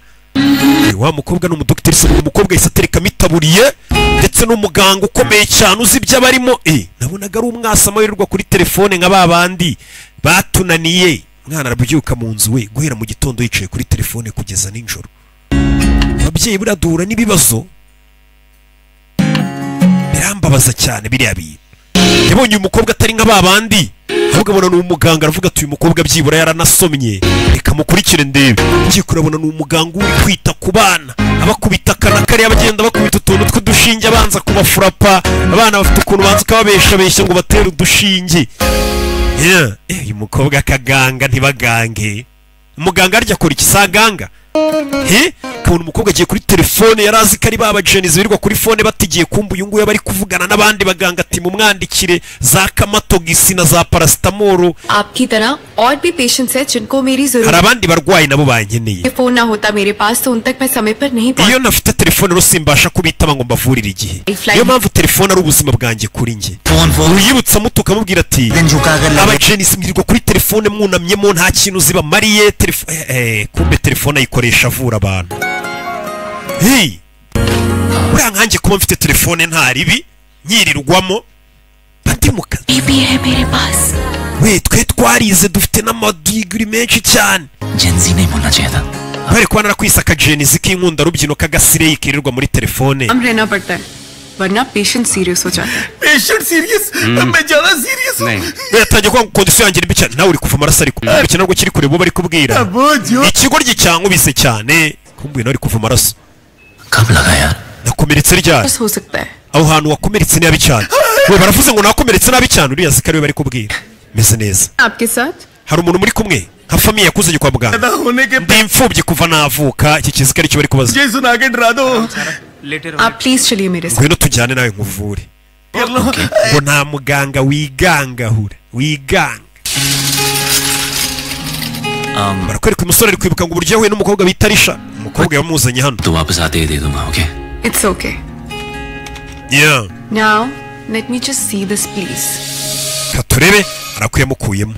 Wa mukobwa ni umudogiteri, se umukobwa yahise aterekamo itaburiye ndetse n'umuganga ukomeye cyane uzi ibyo abarimo. Nabonaga ari umwasama wirirwa kuri telefone nka ba bandi batunaniye. Umwana arabyuka mu nzu we guhera mu gitondo yicaye kuri telefone kugeza nijoro. Ababyeyi buriya duhura n'ibibazo, birambabaza cyane biriya bintu. Yabonye uyu mukobwa atari nka ba bandi, ahubwo abona ni umuganga, aravuga ati uyu mukobwa byibura yaranasomye, reka mukurikire ndebe. Ngiye kurabona ni umuganga uri kwita ku bana, abakubita akana kariya, bagenda bakubita utuntu tw'udushinge, abanza kubafurapa. Abana bafite ukuntu banza ukababeshabeshya ngo batere udushinge. Uyu mukobwa akaganga ntibagange. Umuganga arya akora iki? Saganga. Kabona umukobwa agiye kuri telefone, yari azi ko ari ba bajenizi birirwa kuri phone batigiye kumva uyu nguyu bari kuvugana n'abandi baganga ati mumwandikire za kamatogisi na za paracetamol. आपकी तरह और भी पेशेंट्स हैं जिनको मेरी Hari जरूरत abandi barwayi nabo bankeneye. Phone ना होता मेरे पास तो उन तक मैं समय पर नहीं Iyo ntafite telefone rero simbasha kubitaba ngo mbavurire igihe. Niyo mpamvu telefone ari ubuzima bwanjye kuri njye. Uyibutsa muto ukamubwira ati abajenisi mwirirwa kuri telefone mwunamyemo nta kintu zibamariye. Kumbe telefone ayikoresha avura abantu. Hey, buriya nkanjye kuba mfite telefone nta ribi nyirirwamo batimuka. भी है मेरे पास. We twe twarize dufite n'amadigiri menshi cyane. Gen Z नहीं बोलना चाहिए था. Bari kuba narakwise akajenizi k'inkunda rubyino k'agasireyi kirirwa muri telefone. हम रहना पड़ता है वरना पेशेंट सीरियस हो जाता है. Patient serious? मैं ज्यादा serious हूँ. Yatangiye kuba kondisiyo yanjye mbi cyane, nawe uri kuva amaraso ariko iki ntabwo kiri kure bo bari kubwira ikigoryi cyankubise cyane, kumbuye nawe uri kuva amaraso. Nakomeretse ryari? हो सकता है. Aho hantu wakomeretse nabi cyane. We baravuze ngo nakomeretse nabi cyane, uriya zikari we bari kubwira. Meze neza. आपके साथ Hari umuntu muri kumwe nka famiye yakuzanye kwa muganga. Ndi imfubyi kuva navuka, iki kizikari cyo bari kubaza. ये सुना के डरा दो. आप प्लीज चलिए मेरे साथ. Ngwino tujyane nawe nkuvure. Ngo nta muganga wigangahura wiganga. Barakwereka umusore ari kwibuka ngo uburyo yahuye n'umukobwa bita Risha. Umukobwa yamuzanye hano. तो वापस आते ही दे दूंगा. Okay. It's okay. Yeah. Now let me just see this please. Katurebe arakuyamukuyemo.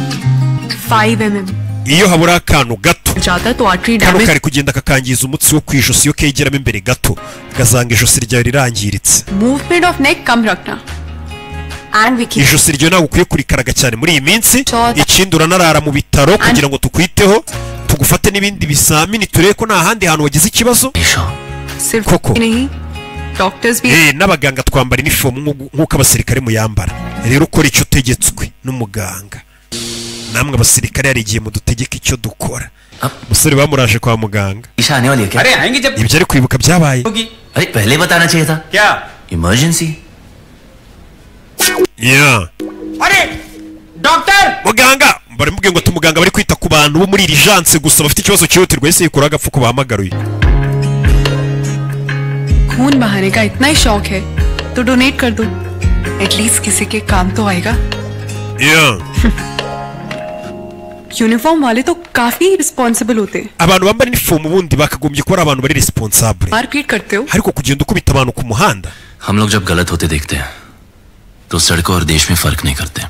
5 mm. Iyo habura akantu gato जाता तो artery kano damage. kari kugenda kakangiza umutsi wo ku ijosi, iyo kegeramo imbere gato gazanga ijosi ryawe rirangiritse. Movement of neck कम रखना. And we keep Ijosi ryawe ntabwo ukwiye kurikaraga cyane muri iyi minsi. Ikindi uranarara mu bitaro kugira ngo tukwiteho, tugufate n'ibindi bizamini turebe ko nta handi hantu wagize ikibazo. सिर्फ Koko. नहीं doctors भी N'abaganga twambara inifomu nk'uko abasirikare muyambara. Rero ukora icyo utegetswe n'umuganga. Namwe abasirikare hari igihe mudutegeka icyo dukora. Umusore bamuraje kwa muganga. Isha आने वाली है क्या? अरे आएंगे जब Ibyo ari kwibuka byabaye. होगी. अरे पहले बताना चाहिए था. क्या? Emergency. Yeah. अरे doctor. Muganga baramubwiye ngo tumuganga bari kwita ku bantu bo muri iri janse gusa bafite ikibazo cyihutirwa, ese yikura agapfuko bahamagaruye. खून बहाने का इतना ही शौक है तो डोनेट कर दो, एटलीस्ट किसी के काम तो आएगा. Yeah. Uniform वाले तो काफी रिस्पॉन्सिबल होते हैं. Abantu bambara inifomu ubundi bakagombye kuba ari abantu bari responsable, मारपीट करते हो. ariko kugenda ukubita abantu ku muhanda. हम लोग जब गलत होते देखते हैं तो सड़कों और देश में फर्क नहीं करते.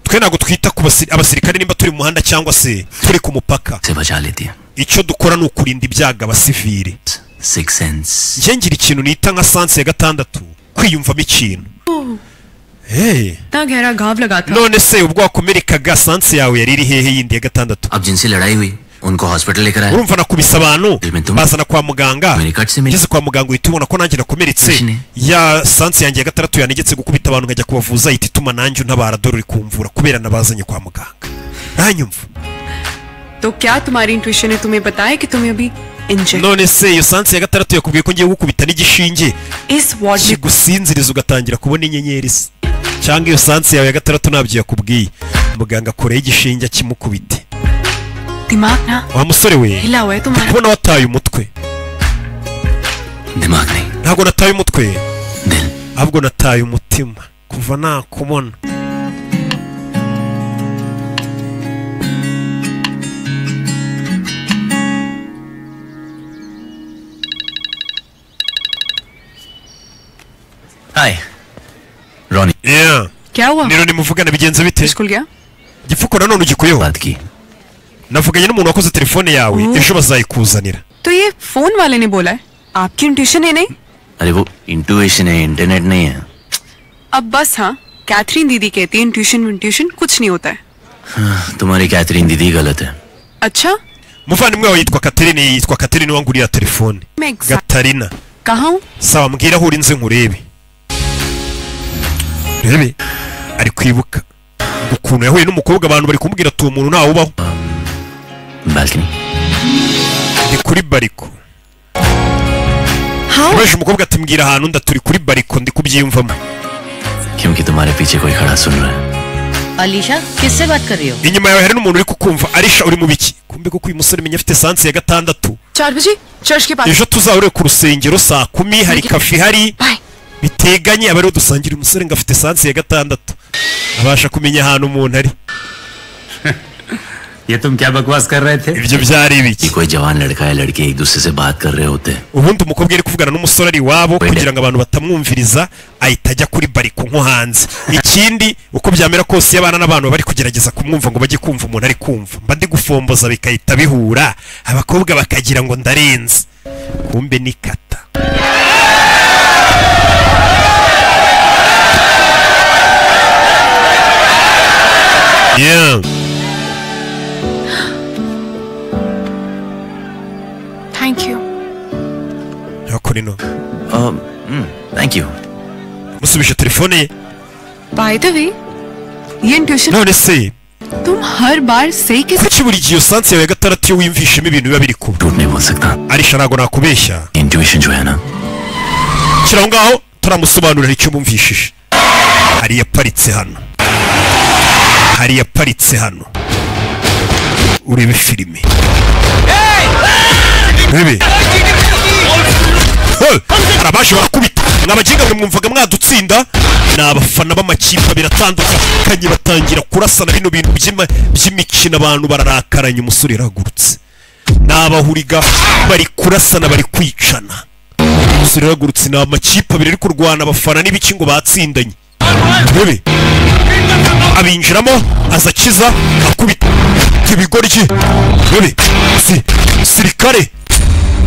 Twe ntabwo twita ku abasirikare nimba turi mu muhanda cyangwa se turi ku mupaka. से बचा लेती है. Icyo dukora ni ukurinda ibyago abasivili. Six sense. Njye ngira ikintu nita nka sanse ya gatandatu, kwiyumvamo ikintu. Hey. इतना गहरा घाव लगा था. None se ubwo wakomerekaga sanse yawe yari iri hehe yindi ya gatandatu? अब जिनसे लड़ाई हुई उनको हॉस्पिटल लेकर आए. Urumva nakubise abantu bazana kwa muganga, मेरे कट से मिली. ngeze kwa muganga uhita ubona ko nanjye nakomeretse. Ya sanse yanjye ya gatandatu yanegetse gukubita abantu nkajya kubavuza, ihita ituma nanjye untabara, dore uri kumvura kubera nabazanye kwa muganga. Nanyumva. तो क्या तुम्हारी इंट्यूशन ने तुम्हें बताया कि तुम्हें अभी inject None se iyo sanse ya gatandatu yakubwiye ko ngiye gukubita n'igishinge इस वार्ड में kigusinziriza ugatangira kubona inyenyeri se? Cyangwa iyo sanse yawe ya gatandatu ntabyo yakubwiye? Muganga akoreho igishinge akimukubite. दिमाग ना Wa musore we, हिला हुआ है तुम्हारा. kubona wataye umutwe. दिमाग नहीं, Ntabwo nataye umutwe, ahubwo nataye umutima kuva nakubona. Hi Ronnie. Yeah. क्या हुआ? Nero nimuvugana bigenze bite? School गया? Igipfuko nanone ugikuyeho? बात की. Navuganye n'umuntu wakoze telefone yawe, ejo bazayikuzanira. तो ये Phone वाले ने बोला है, आपकी इंट्यूशन है नहीं? अरे वो इंट्यूशन है, इंटरनेट नहीं है। अब बस हाँ, कैथरीन दीदी कहती है इंट्यूशन इंट्यूशन कुछ नहीं होता है। हाँ, तुम्हारी कैथरीन दीदी गलत है। अच्छा, Umuvandimwe wawe yitwa Catherine, yitwa Catherine wanguriye telefone. मैं Gatarina. कहाँ हूँ? Sawa, mbwira aho uri nze nkurebe. Rebe ari kwibuka ukuntu yahuye n'umukobwa, abantu bari kumubwira ati uwo muntu ntawe ubaho. Balcony. Ndi kuri bariko. Abaje umukobwa ati mbwira ahantu ndaturi kuri bariko ndi kubyiyumvamo. क्योंकि तुम्हारे पीछे कोई खड़ा सुन रहा है। Alisha किससे बात कर रही हो? Inyuma yawe hari n'umuntu uri kukumva. Arisha uri mu biki? Kumbe koko uyu musore menya afite sansi ya 6. 4 बजे चर्च के पास। Ejo tuzahure ku rusengero saa 10 hari kafi hari biteganye, abariho dusangira. Umusore ngo afite sansi ya 6 abasha kumenya ahantu umuntu ari. ये तुम क्या बकवास कर रहे थे? Ibyo byari ibiki? कोई जवान लड़का है लड़की एक दूसरे से बात कर रहे होते हैं। Ubundi umukobwa ari kuvugana n'umusore ari iwabo kugira ngo abantu batamwumviriza ahita ajya kuri bariko nko hanze. Ikindi uko byamera kose iyo abana n'abantu bari kugerageza kumwumva ngo bajye kumva umuntu ari kumva, mba ndi gufomboza bikahita bihura, abakobwa bakagira ngo ndarenze, kumbe ni kata. Yeah. Thank you. Yakorino. Thank you. Musubije telefone ye. By the way, ये intuition. None se तुम हर बार सही किस kuki buri gihe sansi yawe ya 6 iyo wiyumvishemo ibintu biba biri kuba? झूठ नहीं बोल सकता। Arisha ntago nakubeshya. Intuition जो है ना, Shyira aho ngaho turamusobanurira icyo bumvishije. Hari yaparitse hano. Hari yaparitse hano. Urebe filime. Rebe. Arabaje barakubita. Mwabaginga mwe mwumvaga mwadutsinda. Ni abafana b'amakipe abiri atandukanye batangira kurasana bino bintu by'imikino, abantu bararakaranye. Umusore yarahagurutse. Ni abahuriga bari kurasana bari kwicana. Umusore yarahagurutse. Ni amakipe abiri ari kurwana, abafana n'ibiki ngo batsindanye. Rebe. Abinjiramo aza akiza akubita ibigoryi. Rebe. Si sirikare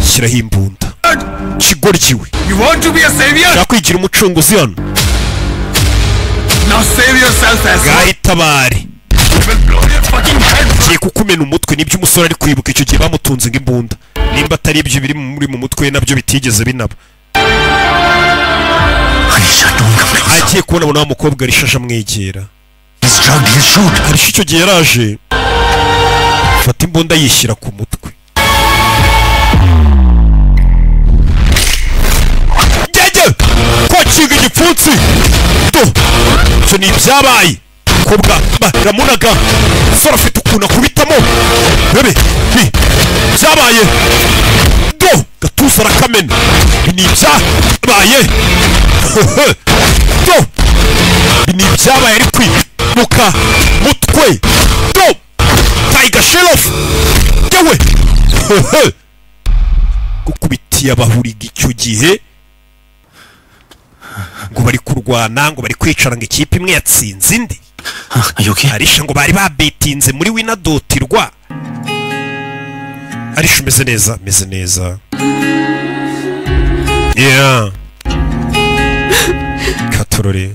shyiraho imbunda. Kigoryi we. You want to be a savior? Ushaka kwigira umucunguzi hano? Now save yourself as well. Gahitabare. Ngiye kukumena umutwe. Nibyo umusore ari kwibuka icyo gihe bamutunze nk'imbunda. Nimba atari ibyo biri muri mu mutwe we nabyo bitigeze binaba. Agiye kubona abona wa mukobwa Arisha amwegera. Arisha icyo gihe yaraje fata imbunda yishyira ku mutwe. Gege kwakinga igipfunsi do icyo ni ibyabaye. Umukobwa baramunaga, umusore afite ukuntu akubitamo. Rebe bi byabaye do gatuza arakamena. Ibi ni ibyabaye do ibi ni ibyabaye ari kwibuka mutwe do Tiger Shelof yewe gukubitiye abahuriga icyo gihe ngo bari kurwana, ngo bari kwicara ngo ikipe imwe yatsinze indi. Arisha ngo bari babetinze muri winadotirwa. Arisha umeze neza, meze neza. Yeah. Katorore.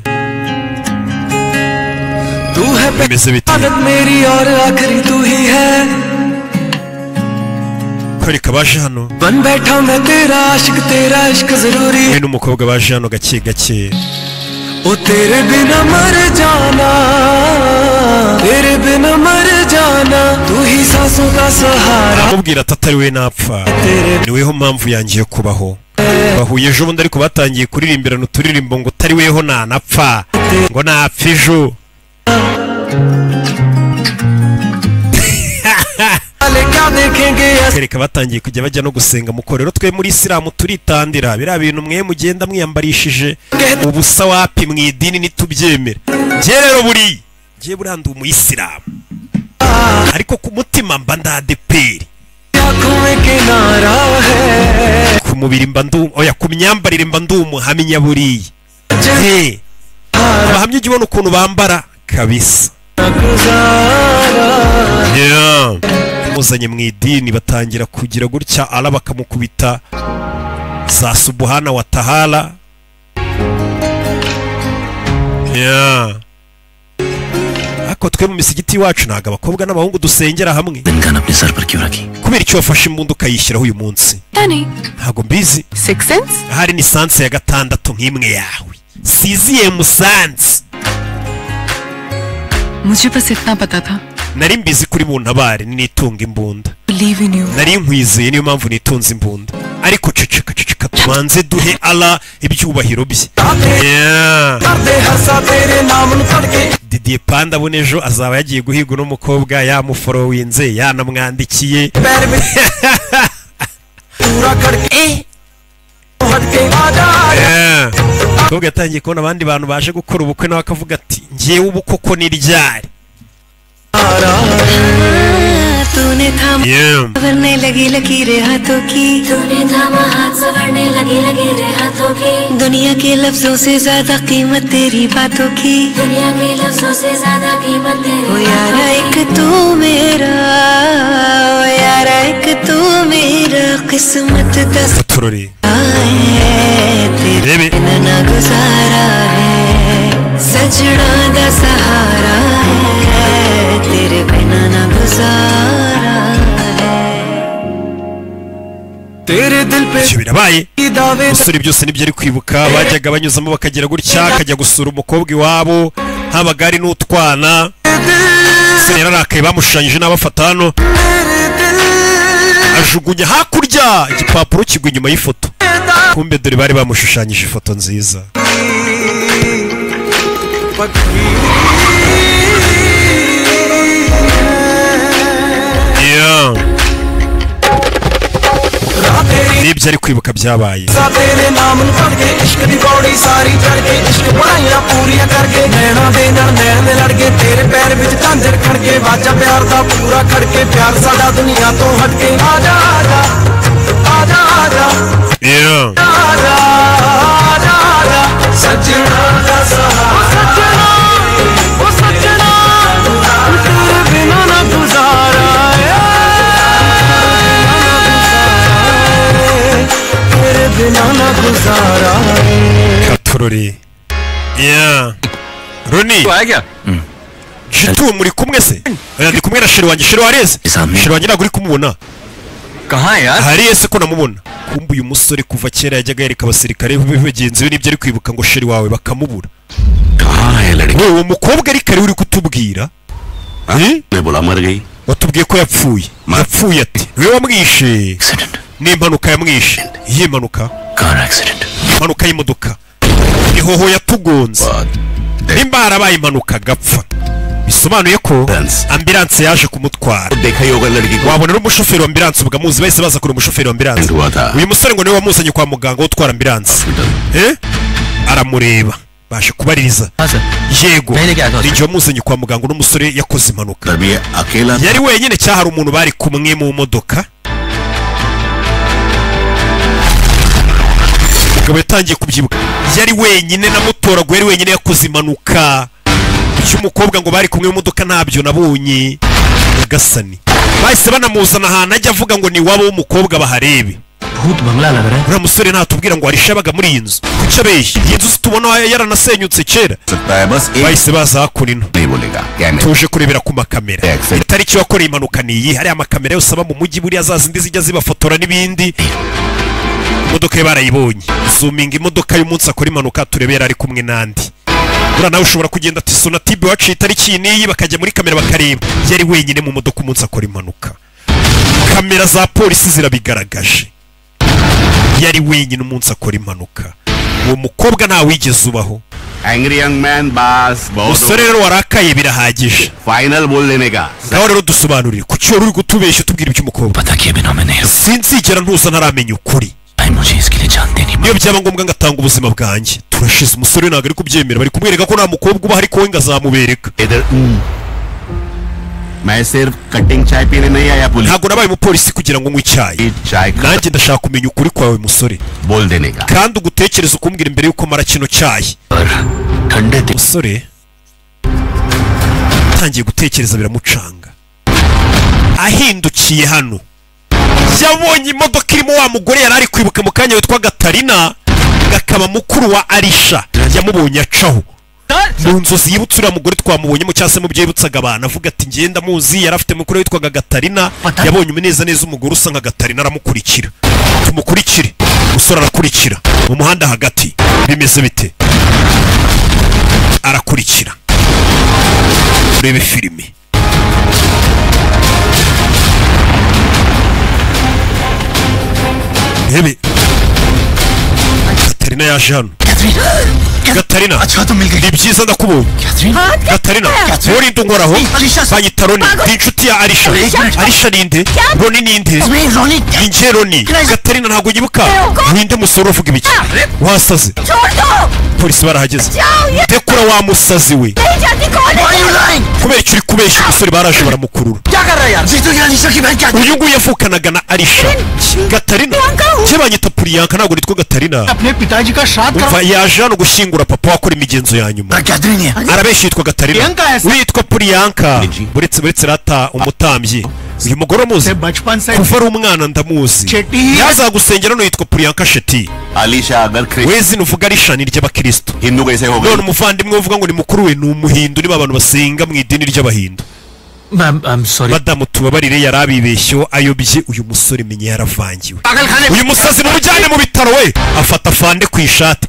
Bimeze bite? मेरी और आखिरी तू ही है। Kwereka baje hano. बन बैठा मैं तेरा आशिक, तेरा इश्क जरूरी। We n'umukobwa baje hano gake gake. ओ तेरे बिना मर जाना, तेरे बिना मर जाना, तू ही सांसों का सहारा। Amubwira ati atari we napfa, ni weho mpamvu yanjye yo kubaho. Bahuye ejo bundi ariko batangiye kuririmbirana uturirimbo ngo utari weho nanapfa, ngo napfa ejo. Kereka batangiye kujya bajya no gusenga muko rero twe muri Isilamu turitandira biriya bintu mwe mugenda mwiyambarishije ubusa wapi mu idini nitubyemera. Njye rero buri ngiye buriya ndi umuyisilamu ariko ku mutima mba ndadeperi, ku mubiri mba ndi oya, ku myambarire mba ndi umuhamya buriya. Abahamya ujya ubona ukuntu bambara kabisa. Yeah. Yamuzanye mu idini batangira kugira gutya ala bakamukubita za subuhana wa tahala. Yeah. Ako twe mu misigiti wacu ntago abakobwa n'abahungu dusengera hamwe. Kubera icyo wafashe imbunda ukayishyiraho uyu munsi? Ntago mbizi. Six sense? Ahari ni sanse ya gatandatu nk'imwe yawe. Sixième sense. Mujhe bas itna pata tha. Nari mbizi kuri buntabare nitunga imbunda. Believe in you. Nari nkwizeye niyo mpamvu nitunze imbunda. Ariko ceceka ceceka tubanze duhe Allah ibyubahiro bye. Yeah. Didier Panda abone ejo azaba yagiye guhiga uno mukobwa yamuforowinze yanamwandikiye. Umukobwa yatangiye kubona abandi bantu baje gukora ubukwe nawe akavuga ati ngewe ubu koko ni ryari. Yeah. Turori. Rebe. Ibyo birabaye umusore byose nibyo ari kwibuka bajyaga banyuzamo bakagira gutya akajya gusura umukobwa iwabo habaga ari n'utwana. Umusore yararakaye bamushushanyije n'abafata hano ajugunya hakurya igipapuro kigwa inyuma y'ifoto. Kumbe dore bari bamushushanyije ifoto nziza. Yeah. Nibyo ari kwibuka byabaye. Yeah. Katurori. Yeah. Roni. Jitu muri kumwe se? Ndi kumwe na sheri wanjye. Sheri wareze? Sheri wanjye ntabwo uri kumubona. Hari ese ko namubona? Kumbe uyu musore kuva kera yajyaga yereka abasirikare bagenzi be nibyo ari kwibuka ngo sheri wawe bakamubura. Uwo mukobwa ari kare uri kutubwira? Watubwiye ko yapfuye. Yapfuye ati niwe wamwishe. Ni impanuka yamwishe. Iyi mpanuka? Impanuka y'imodoka. Ihoho yatugonze. Nimba harabaye impanuka agapfa. Bisobanuye ko ambulance yaje kumutwara. Wabona n'umushoferi wa ambulance ubwo amuzi bahise baza kuri umushoferi wa ambulance. Uyu musore ngo niwe wamuzanye kwa muganga utwara ambulance. Aramureba. Baje kubaririza. Yego. Igihe wamuzanye kwa muganga n'umusore yakoze impanuka. Yari wenyine cyahari umuntu bari kumwe mu modoka. Umugabo yatangiye kubyibuka. Yari wenyine namutoraguye yari wenyine yakoze impanuka. Cy'umukobwa ngo bari kumwe mu modoka ntabyo nabonye. Nyagasani. Bahise banamuzana ahantu ajya avuga ngo ni wabo w'umukobwa baharebe. Uriya musore ntatubwira ngo arishabaga muri iyi nzu. Kuki abeshya? Iyi nzu tubona yaranasenyutse kera. Bahise baza hakuno ino. Tuje kurebera ku makamera. Itariki wakoreye impanuka ni iyi. Hariya amakamera yose aba mu mujyi buriya za zindi zijya zibafotora n'ibindi. Imodoka ye barayibonye. Zoominga imodoka y'umunsi akora impanuka turebera ari kumwe n'andi. Buriya nawe ushobora kugenda ati sonatibe waciye itariki n'iyi bakajya muri kamera bakareba. Yari wenyine mu modoka umunsi akora impanuka. Kamera za polisi zirabigaragaje. Yari wenyine umunsi akora impanuka. Uwo mukobwa nta wigeze ubaho. Angry young man bas. Umusore rero warakaye birahagije. Final bol lene ka. Ngaho rero dusobanurire kuki wari uri kutubeshya utubwira iby'umukobwa. Sinzigera ntuza ntaramenya ukuri. Niyo byaba ngombwa ngatanga ubuzima bwanjye. Turashize umusore ntabwo ari kubyemera bari kumwereka ko nta mukobwa uba ariko we ngazamubereka. Ntabwo nabaye umupolisi kugira ngo nywe icyayi. Nanjye ndashaka kumenya ukuri kwawe musore. Kandi ugutekereza ukumbwira imbere yuko mara kino cyayi. Musore atangiye gutekereza biramucanga. Ahindukiye hano yabonye imodoka irimo wa mugore yari ari kwibuka mu kanya witwa Gatarina, gakaba mukuru wa Arisha. Yamubonye acaho mu nzozi, yibutse uriya mugore twamubonyemo cyangwa se mu byo yibutsaga abantu, avuga ati ngenda muzi, yari afite mukuru witwaga Gatarina. Yabonye umuneza neza umugore usa nka Gatarina, aramukurikira. Tumukurikire, umusore arakurikira mu muhanda hagati, bimeze bite? Arakurikira. Urebe filime. Rebe Gatarina yaje hano. Gatarina, ni byiza ndakubonye. Gatarina, uri ndungoraho? Banyita Roni, ndi inshuti ya Arisha. Arisha ninde? Roni ninde? Ninjye Roni. Gatarina ntabwo nyibuka. Ninde musore uvuga ibiki? Wasaze. Polisi barahageze. Dekura wa musazi we. Kubera icyo uri kubeshya? Umusore baraje baramukurura. Uyu nguyu yavukanaga na Arisha. Gatarina, cye banyita Priyanka, ntabwo nitwa Gatarina. Umva, yaje hano gushyingura papa wakora imigenzo ya nyuma. Arabeshya, yitwa Gatarina, witwa Priyanka. Buretse rata umutambyi. Uyu mugore umuzi kuva ari umwana, ndamuzi, yazagusengera hano, yitwa Priyanka Shetty. Wezi nuvuga Arisha ni ry'abakristo. None umuvandimwe uvuga ngo ni mukuru we ni umuhindu, niba abantu basenga mu idini ry'abahindu. Madamu tubabarire, yari abibeshyo ayobye uyu musore, menye yaravangiwe. Uyu musazi mumujyane mu bitaro we. Afata fande ku ishati.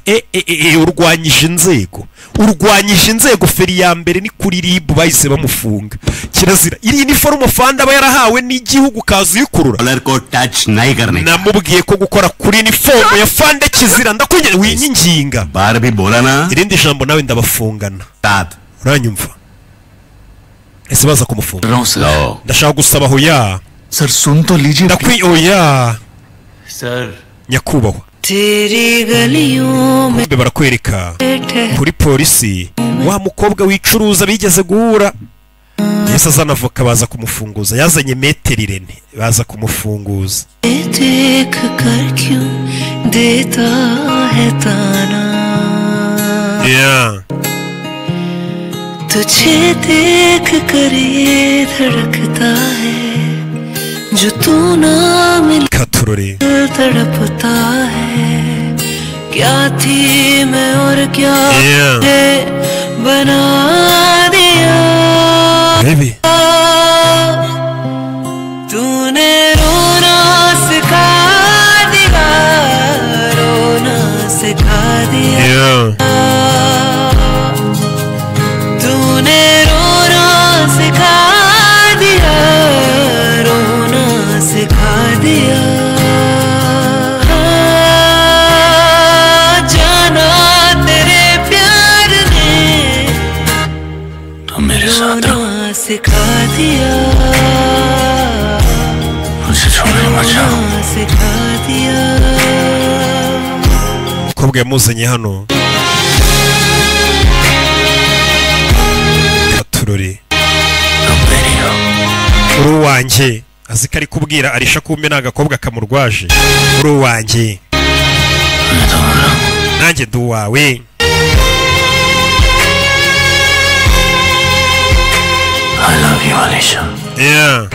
Urwanyije inzego, urwanyije inzego. Feri ya mbere ni kuri RIB, bahise bamufunga. Kirazira, iri ni forume fande aba yarahawe n'igihugu, kaza uyikurura. Namubwiye ko gukora kuri inifomu ya fande kizira, ndakwinginga winyinginga. Irindi jambo nawe ndabafungana, uranyumva? Ese baza kumufunga? Ndashaka gusaba hoya. Ndakwi oya. Nyakubahwa. Kumbe barakwereka kuri polisi wa mukobwa wicuruza bigeze guhura. Yese azana avoka baza kumufunguza, yazanye metero Irene baza kumufunguza. Yeah. तुझे देख कर ये धड़कता है जो तू ना मिल तड़पता है, क्या थी मैं और क्या है बना दिया तूने, रोना सिखा दिया, रोना सिखा दिया तूने, रोना सिखा दिया, रोना सिखा दिया। जाना तेरे प्यार ने तुम मेरे साथ रहो, सिखा दिया, मुझे छोड़ मत जाओ, सिखा दिया। Umukobwa yamuzanye hano turore uri uwanjye, azi ko ari kubwira Arisha kumbe ni agakobwa kamurwaje. Uri uwanjye nanjye ndi uwawe. I love you, Alisha. Yeah.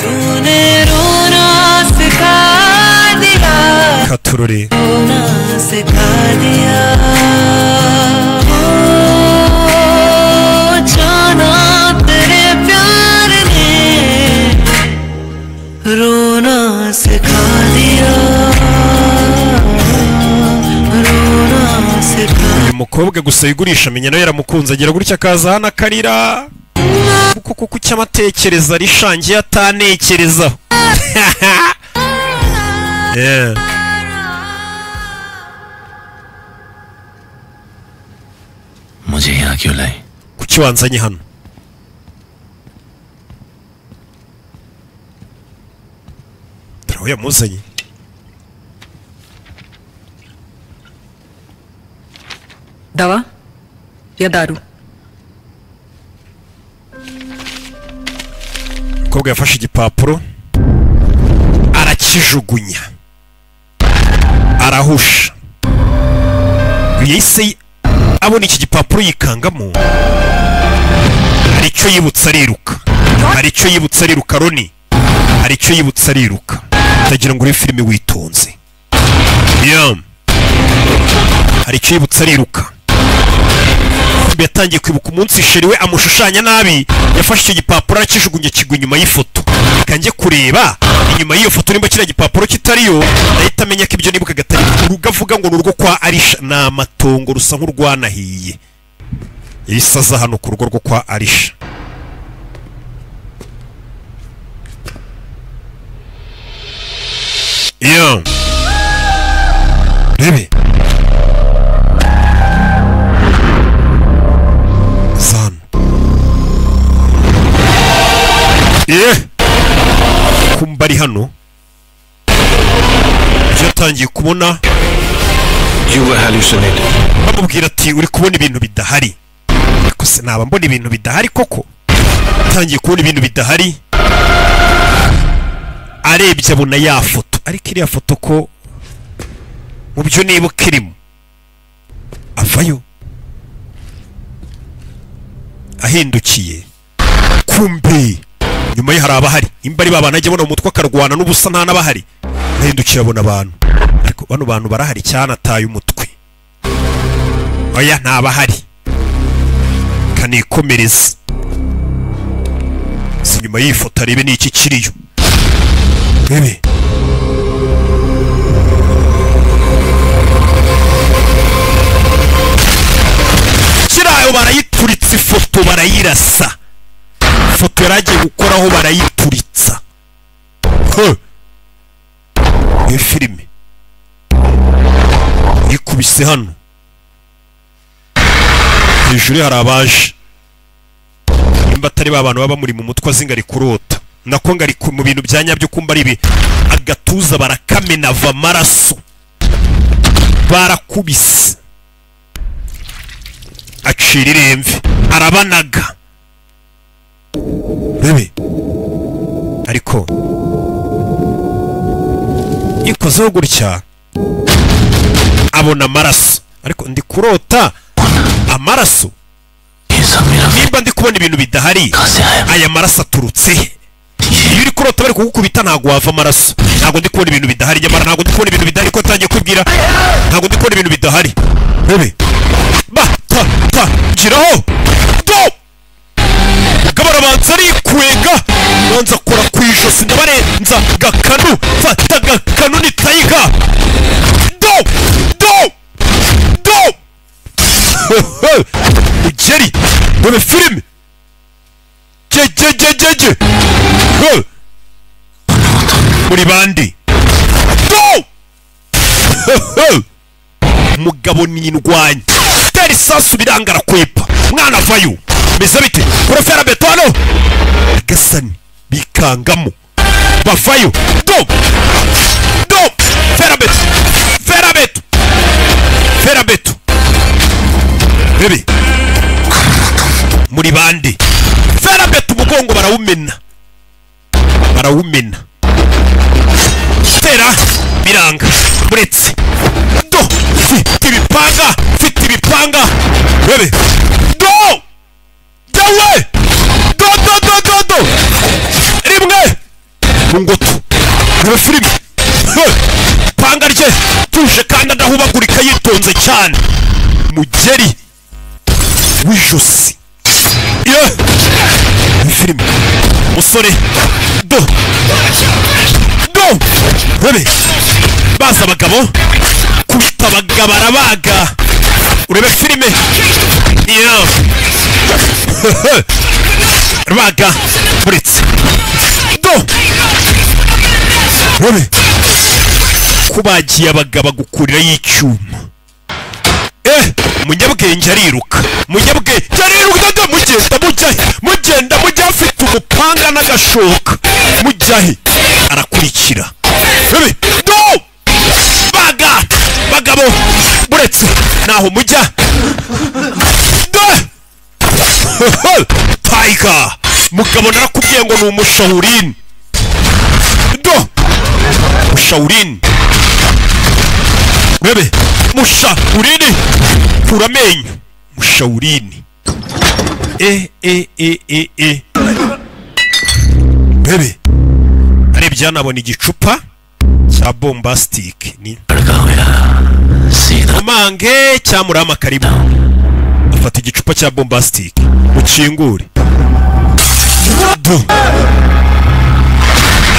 तूने रोना सिखा दिया, Katurore रोना सिखा दिया, जाना तेरे प्यार ने रोना सिखा दिया, रोना सिखा। Uyu mukobwa gusa yigurisha amenya nawe yaramukunze, agira gutya akaza hano akarira kuko kuko cyamatekereza rishangiye atanekerezaho. Yeah. मुझे यहाँ क्यों लाई? Kuki wanzanye hano? Dore aho yamuzanye. दवा या दारू? Umukobwa yafashe igipapuro arakijugunya, arahusha. Yahise abona iki gipapuro yikangamo, hari Hari icyo yibutse ariruka, hari icyo yibutse ariruka. Roni hari icyo yibutse ariruka. Utagira ngo uri filime witonze. Yeah. Hari icyo yibutse ariruka. Yatangiye kwibuka umunsi chéri we amushushanya nabi, yafashe icyo gipapuro arakijugunya, kigwa inyuma y'ifoto. Reka njye kureba inyuma y'iyo foto nimba kiriya gipapuro kitariyo, ndahita amenya ko ibyo nibuka gatari. Urugo avuga ngo ni urwo kwa Arisha ni amatongo, rusa nk'urwanahiye. Yahise aza hano ku rugo rwo kwa Arisha. Yeah. Rebe zano. Yeah. Kumba ari hano, ibyo yatangiye kubona. You were hallucinating. Bamubwira ati uri kubona ibintu bidahari. Ariko se naba mbona ibintu bidahari koko? Yatangiye kubona ibintu bidahari, arebye abona ya foto. Ariko iriya foto ko mu byo nibuka irimo. Avayo ahindukiye, kumbe nyuma ye hari abahari. Imba ari babana ajya abona umutwe akarwana n'ubusa, nta n'abahari. Ahindukiye abona abantu, ariko bano bantu barahari cyane. Ataye umutwe, oya ntabahari, kanikomereza. Si nyuma y'iyi foto arebe n'iki kiriyo. Bebe kirayo barayituritsa ifoto, barayirasa. Ifoto yaragiye gukoraho barayituritsa. Iyo filime ikubise hano hejuru hari abaje, nimba atari ba bantu baba muri mu mutwe azi ngo ari kurota, nako ngo ari mu bintu bya nyabyo, kumba ari ibi. Agatuza barakamena, ava amaraso, barakubise, acira iremve, arabanaga. Bebe ariko ikozeho gutya abona amaraso. Ariko ndi kurota amaraso, nimba ndi kubona ibintu bidahari, aya maraso aturutse he? Iyo uri kurota bari kugukubita ntabwo wava amaraso. Ntabwo ndi kubona ibintu bidahari, nyamara ntabwo ndi kubona ibintu bidahari. Ko atangiye kwibwira ntabwo ndi kubona ibintu bidahari. Bebe ba ta ta giraho do gabarabanza arikwega, banza kora ku ijosi, ndabarenza gakanu, fata gakanu ni tayiga. Do do do ugeri dore filime je je je je je muri bandi do. Mugabo ni indwanyi, teri sasu birangara kwepa mwana avayo. Meze bite kurofera betono gasani bikangamo bavayo. Do do ferabeto ferabeto ferabeto. Bebe muri bandi ferabeto, umugongo barawumena, barawumena. Tera biranga buretse do mfite ibipanga, mfite ibipanga. Bebe do dawe do do do do do rimwe mungoto. Rebe filime panga rye tuje kandi adahubagurika, yitonze cyane. Mugeri w'ijosi. Yeah. Filime musore do do bebe baza abagabo kubita abagabo arabaga. Urebe filime. Yeah. Rabaga buretse do bebe kubagiye abagabo gukurira y'icyuma. Munyabwenge ariruka, munyabwenge ariruka. Mugenda mujya, mugenda mujya, afite umupanga n'agashoka. Mujyahe arakurikira. Bebe do baga bagabo buretse naho mujya do. Tiger mugabo narakubwiye ngo ni umushawurini do mushawurini. Bebe mushawurini kura amenyo mushawurini. E e e e e. Bebe arebye anabona igicupa cya bombastic ni mange cyamurama karibu. Afata igicupa cya bombastic ukingure.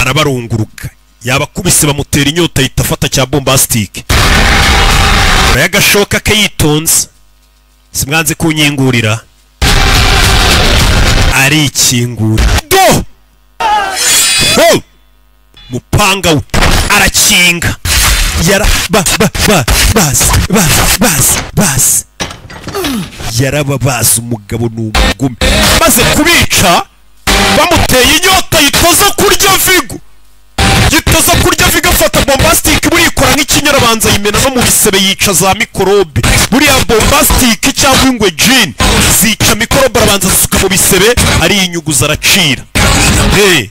Arabarunguruka yabakubise bamutera inyota yitafata cya bombastic. Urayagashoka ke yitonze. Simwanze kunyingurira. Ari ikingura. Do! Ho! Mupanga we arakinga. Yara ba ba ba bas bas bas bas. Yarababaza umugabo n'umugume. Maze kubica bamuteye inyota yitoza kurya vigo. Yitoza kurya vigo afata bombastic burikora nk'ikinyarabanza yimena no mu bisebe yica za mikorobe. Buriya bombastic cyangwa ingwe gin zica mikorobe arabanza zisuka mu bisebe ari inyuguza aracira. Hey.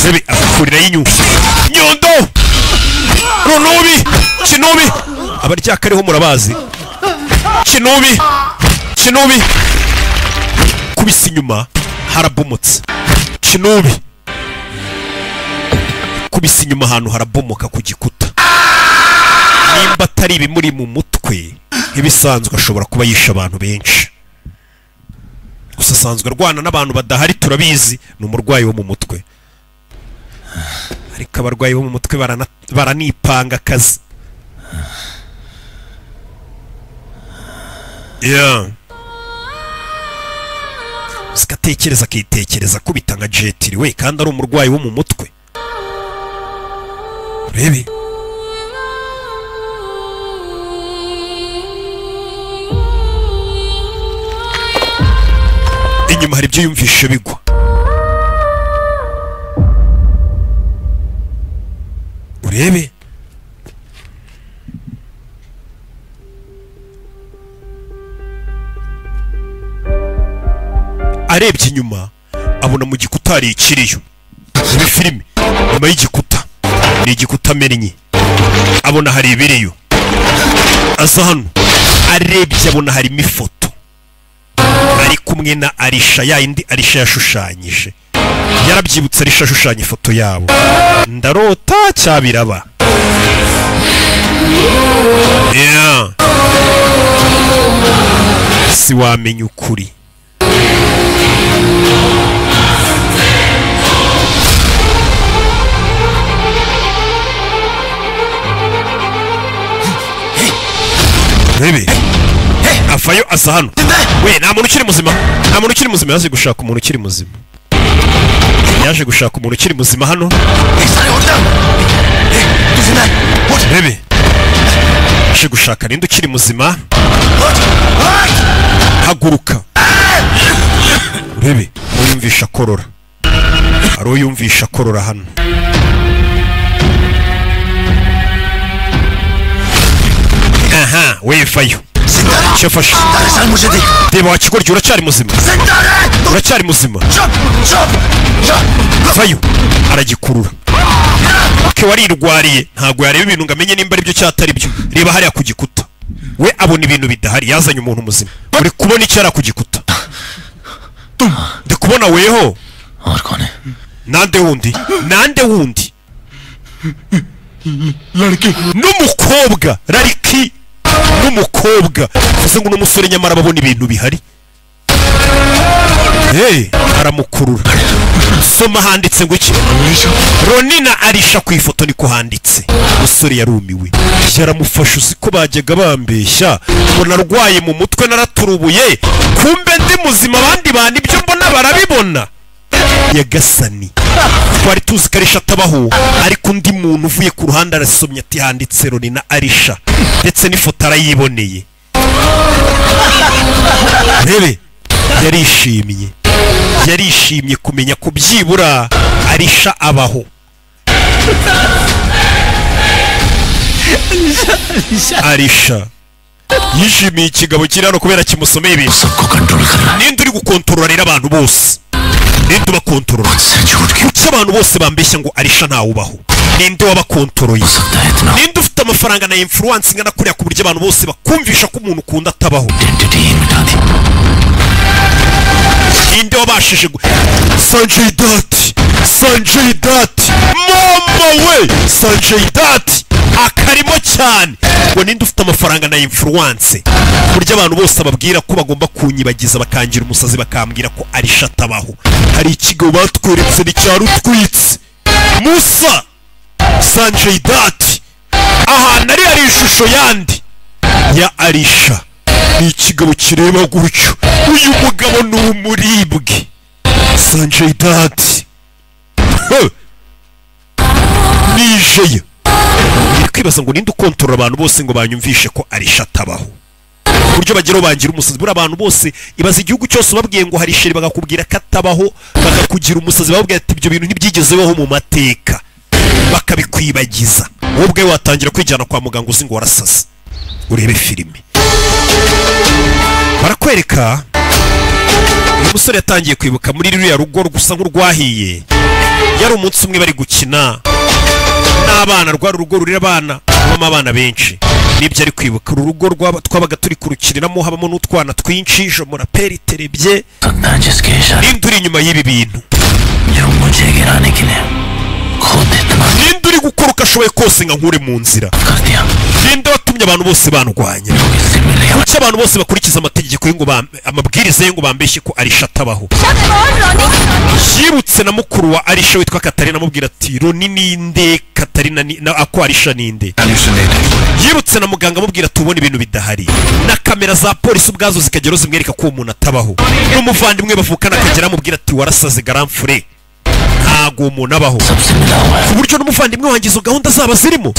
Zebe akurira yinyu. Nyondo. Runubi, Kinubi. Abaryakariho murabazi. Kinubi. Kinubi. Kubisa inyuma harabomotse. Kinubi. Kubisa inyuma ahantu harabomoka ku gikuta. Nimba atari ibimuri mu mutwe ibisanzwe ashobora kuba yisha abantu benshi. Gusa asanzwe arwana n'abantu badahari turabizi ni umurwayi wo mu mutwe. Ariko abarwayi bo mu mutwe baranipanga akazi. Yeah. Sikatekereza akitekereza kubita nka jetiri we kandi ari umurwayi wo mu mutwe. Urebe. Inyuma hari ibyo yumvishe bigwa. Urebe. Arebye inyuma abona mu gikuta hari ikiriyo. Muri filime nyuma y'igikuta ni igikuta mennye. Abona hari ibiriyo. Aza hano arebye abona harimo ifoto. Ari kumwe na Arisha ya indi Arisha yashushanyije. Yarabyibutse Arisha ashushanya ifoto yabo. Ndarota cyabiraba. Yeah. Si wamenya ukuri. Baby. Afayo aza hano. We nta muntu ukiri muzima. Nta muntu ukiri muzima yaje gushaka umuntu ukiri muzima. Yaje gushaka umuntu ukiri muzima hano. Baby. Yaje gushaka ninde ukiri muzima. Haguruka. Urebe, uyumvisha korora. Ari uyumvisha korora hano. Aha, wefayo. Cyafashe. Deba wakigoryi uracyari muzima. Uracyari muzima. Fayo aragikurura. Ke warirwariye ntago yareba ibintu ngamenye nimba ari byo cyatari byo. Reba hariya ku gikuta. We abona ibintu bidahari yazanye umuntu muzima. Uri kubona icyara ku gikuta. Ndi kubona weho. Nande wundi. Nande wundi. N'umukobwa Rariki n'umukobwa uvuze ngo n'umusore nyamara babona ibintu bihari. Hey, aramukurura. Soma handitse ngo iki? Ronina Arisha ku ifoto niko handitse. Umusore yarumiwe. Yaramufashe uzi ko bajyaga bambeshya ngo narwaye mu mutwe naraturubuye kumbe ndi muzima abandi bantu ibyo mbona barabibona. Yagasani twari tuzi ko Arisha atabaho ariko undi muntu uvuye ku ruhande arasomye ati handitse Ronina Arisha ndetse n'ifoto arayiboneye. Rebe yarishimye. Yarishimye kumenya ko byibura Arisha abaho. Arisha yishimiye ikigabo kiri hano kubera kimusomeye ibintu. Ninde uri gukontorora rero abantu bose? Ninde ubakontorora? Kuki abantu bose bambeshya ngo Arisha ntawubaho? Ninde wabakontoroye? Ninde ufite amafaranga na influence ingana kuriya ku buryo abantu bose bakumvisha ko umuntu ukunda atabaho? Ninde wabashije Sanjay Dutt, Sanjay Dutt, mama we, Sanjay Dutt akarimo cyane. Ngo ninde ufite amafaranga na influence burya abantu bose ababwira ko bagomba kunyibagiza bakangira umusazi bakambwira ko Arisha atabaho. Hari ikigo batweretse ni cya rutwitse Musa Sanjay Dutt ahantu ari hari ishusho yandi ya Arisha. Ni ikigabo kireba gutyo. Uyu mugabo ni umuribwe Sanjay Dutt nije kwibaza ngo ninde ukontorora abantu bose ngo banyumvishe ko Arisha atabaho. Buryo bagero bangira umusazi buri abantu bose ibaza igihugu cyose ubabwiye ngo hari sheri bagakubwira katabaho bakakugira umusazi bababwira ati ibyo bintu ntibyigeze bibaho mu mateka bakabikwibagiza. Wowe ubwe watangira kwijyana kwa muganga uzi ngo warasaze. Urebe filime barakwereka uyu musore yatangiye kwibuka muri ruriya rugo gusa nk'urwahiye. Yari umunsi umwe bari gukina n'abana, rwa rugo rurira abana, habamo abana benshi. Nibyo ari kwibuka uru rugo twabaga turi kurukiniramo habamo n'utwana twinshi. Je muraperi terebye ninde uri inyuma y'ibi bintu, ninde uri gukora uko ashoboye kose nga nkure mu nzira, ninde watumye abantu bose bandwanya, kuki abantu bose bakurikiza amategeko ye ngo amabwiriza ye ngo bambeshye ko Arisha atabaho. Yibutse na mukuru wa Arisha witwa Katarina amubwira ati Roni ninde, Katarina ni ako Arisha ninde. Yibutse na muganga amubwira ati ubona ibintu bidahari, na kamera za polisi ubwazo zikagera zimwereka ko umuntu atabaho. N'umuvandimwe bavukana akagera amubwira ati warasaze garamfure, ntago umuntu abaho. Ku buryo n'umuvandimwe wanjye izo gahunda zaba zirimo.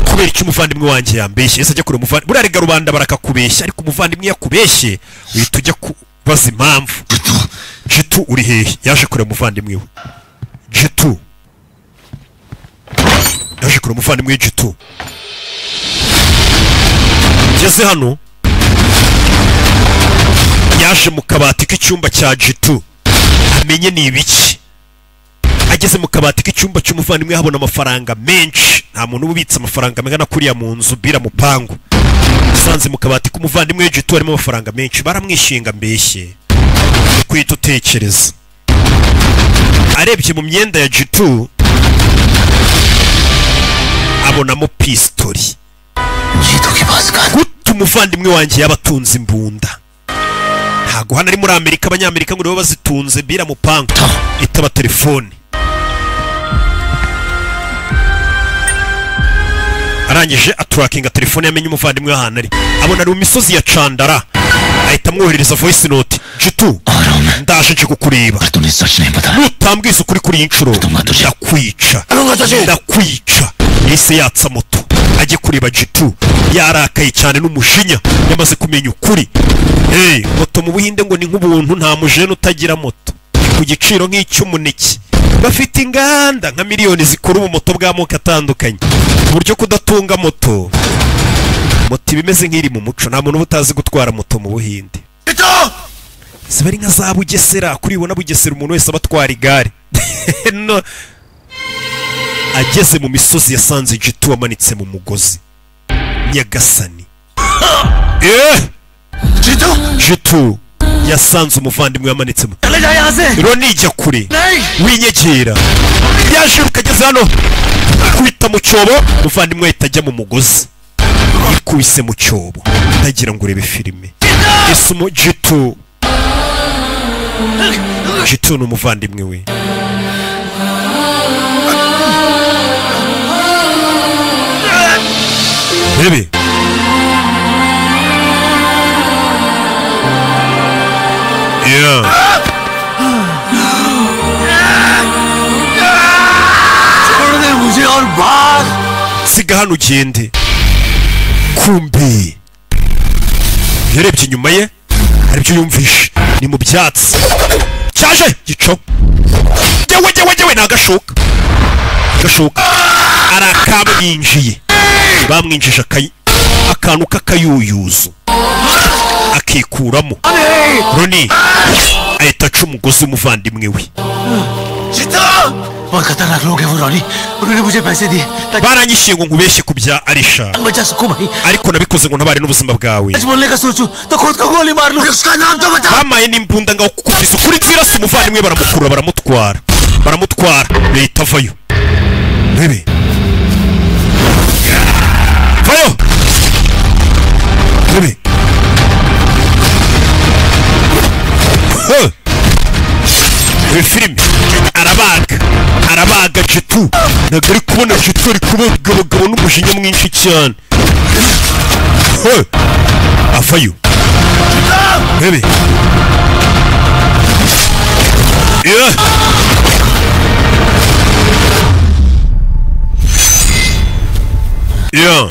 Kubera icyo umuvandimwe wanjye yambeshye, ese ajya kure umuvandimwe buriya rega rubanda barakakubeshya, ariko umuvandimwe yakubeshye uhita ujya kubaza impamvu. Jitu uri hehe? Yaje kure umuvandimwe we Jitu, yaje kure umuvandimwe we Jitu. Ngeze hano yaje mu kabati k'icyumba cya Jitu amenye ni ibiki. Ageze mu kabati k'icyumba cy'umuvandimwe habona amafaranga menshi. Nta muntu ubitse amafaranga angana kuriya mu nzu bira mupangu. Sanze mu kabati k'umuvandimwe Jitu harimo amafaranga menshi, baramwishinga mbeshye. Kwita utekereza. Arebye mu myenda ya Jitu abonamo pistori. Gute umuvandimwe wanjye yabatunze imbunda? Ntago hano ari muri Amerika, abanyamerika ngo nibo bazitunze bira mupangu. Itaba telefone. Arangije aturakinga telefone yamenye umuvandimwe ahantu ari, abona ari mu misozi ya Chandara, ahita amwoherereza voice note. Jitu ndaje nje kukureba, nutambwiza ukuri kuri iyi nshuro ndakwica, ndakwica. Yahise yatsa moto ajye kureba Jitu, yarakaye cyane n'umujinya, yamaze kumenya ukuri. Hey, moto mu Buhinde ngo ni nk'ubuntu, nta mujene utagira moto ku giciro nk'icy'umuneke. Bafite inganda nka miliyoni zikora ubumoto bw'amoko atandukanye, ku buryo kudatunga moto, moto ibimeze nk'iri mu muco. Nta muntu uba utazi gutwara moto mu Buhinde. Ziba ari nka za Bugesera, kuri ibona Bugesera umuntu wese abatwara igare. No. Ageze mu misozi yasanze Jitu amanitse mu mugozi. Nyagasani. Jitu yasanze umuvandimwe amanitse mu. Roni jya kure, winyegera. Yaje ukageze hano kwita mu cyobo, umuvandimwe ahita ajya mu mugozi. Ikubise mu cyobo. Ndagira ngo urebe filime. Isumo Jitu. Jitu ni umuvandimwe we. Rebe. Yeah. Siga hano ugende. Kumbi yarebye inyuma ye hari ibyo yumvishe, ni mu byatsi. Cyaje gico. Jewe jewe jewe nagashoka. Gashoka. Arakamwinjiye. Bamwinjije akantu k'akayuyuzo akikuramo. Roni ahita aca umugozi umuvandimwe we. बहुत खतरनाक लोग हैं वो रॉनी उन्होंने मुझे पैसे दिए baranyishyuye ngo nkubeshye ku bya Arisha बचा सकूं भाई ariko nabikoze ngo ntabare n'ubuzima bwawe सच बोलने का सोचूं तो खुद को गोली मार लूं उसका नाम तो बता bamaye n'imbunda ngaho kukubwiza ukuri nzirasa umuvandimwe baramukurura baramutwara baramutwara leta avayo bebe vayo bebe Iyi filime arabaga arabaga Jitu ntabwo ari kubona Jitu ari kubaga abagabo n'umujinya mwinshi cyane avayo bebe Yeah. Yeah.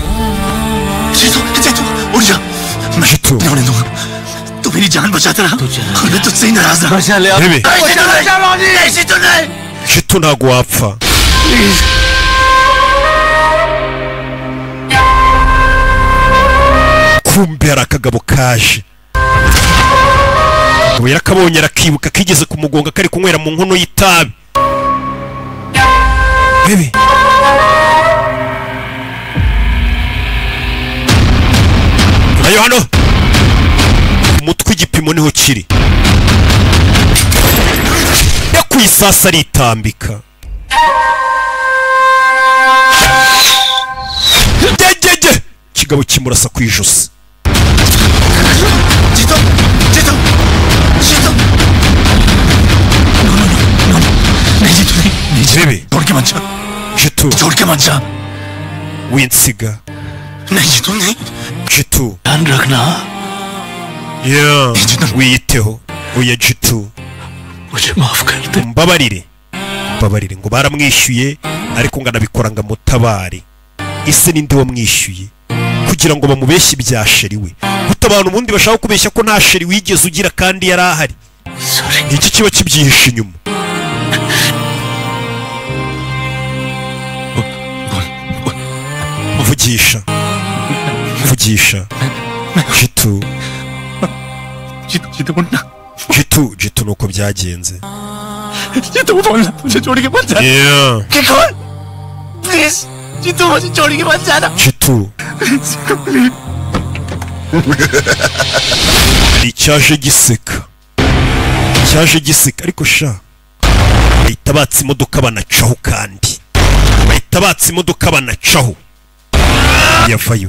Jitu Jitu उठ जा मैं Jitu होने दूंगा तू मेरी जान बचाता रहा और मैं तुझसे ही नाराज रहा बचा ले bebe नहीं तो नहीं Jitu ntabwo wapfa please kumbe hari akagabo kaje akagabo yarakabonye arakibuka kigeze kumugonga kari kunywera mu nkono y'itabi bebe nayo hano umutwe igipimo niho kiri yakuye isasa aritambika gegege ikigabo kimurasa ku ijosi Jitu Jitu Jitu no no no no नहीं जीतू नहीं नहीं bebe छोड़ के मत जा Jitu छोड़ के मत जा winsiga नहीं जीतू नहीं Jitu ध्यान रखना yeah wiyiteho oya Jitu मुझे माफ कर दे mbabarire mbabarire ngo baramwishyuye ariko ngo anabikora ngo amutabare ese ninde wamwishyuye kugira ngo bamubeshye ibya sheri we guta abantu ubundi bashaka kubeshya ko nta sheri wigeze ugira kandi yari ahari sorry iki kiba kibyihishe inyuma बोल बोल mvugisha mvugisha Jitu Jitu Jitu बोलना Jitu Jitu nuko byagenze Jitu बोलना मुझे छोड़ के मत जा yeah कि कौन प्लीज जीतू मुझे छोड़ के मत जाना Jitu Jitu please hari icyaje giseka cyaje giseka ariko sha bahita batsa imodoka banacaho kandi bahita batsa imodoka banacaho yavayo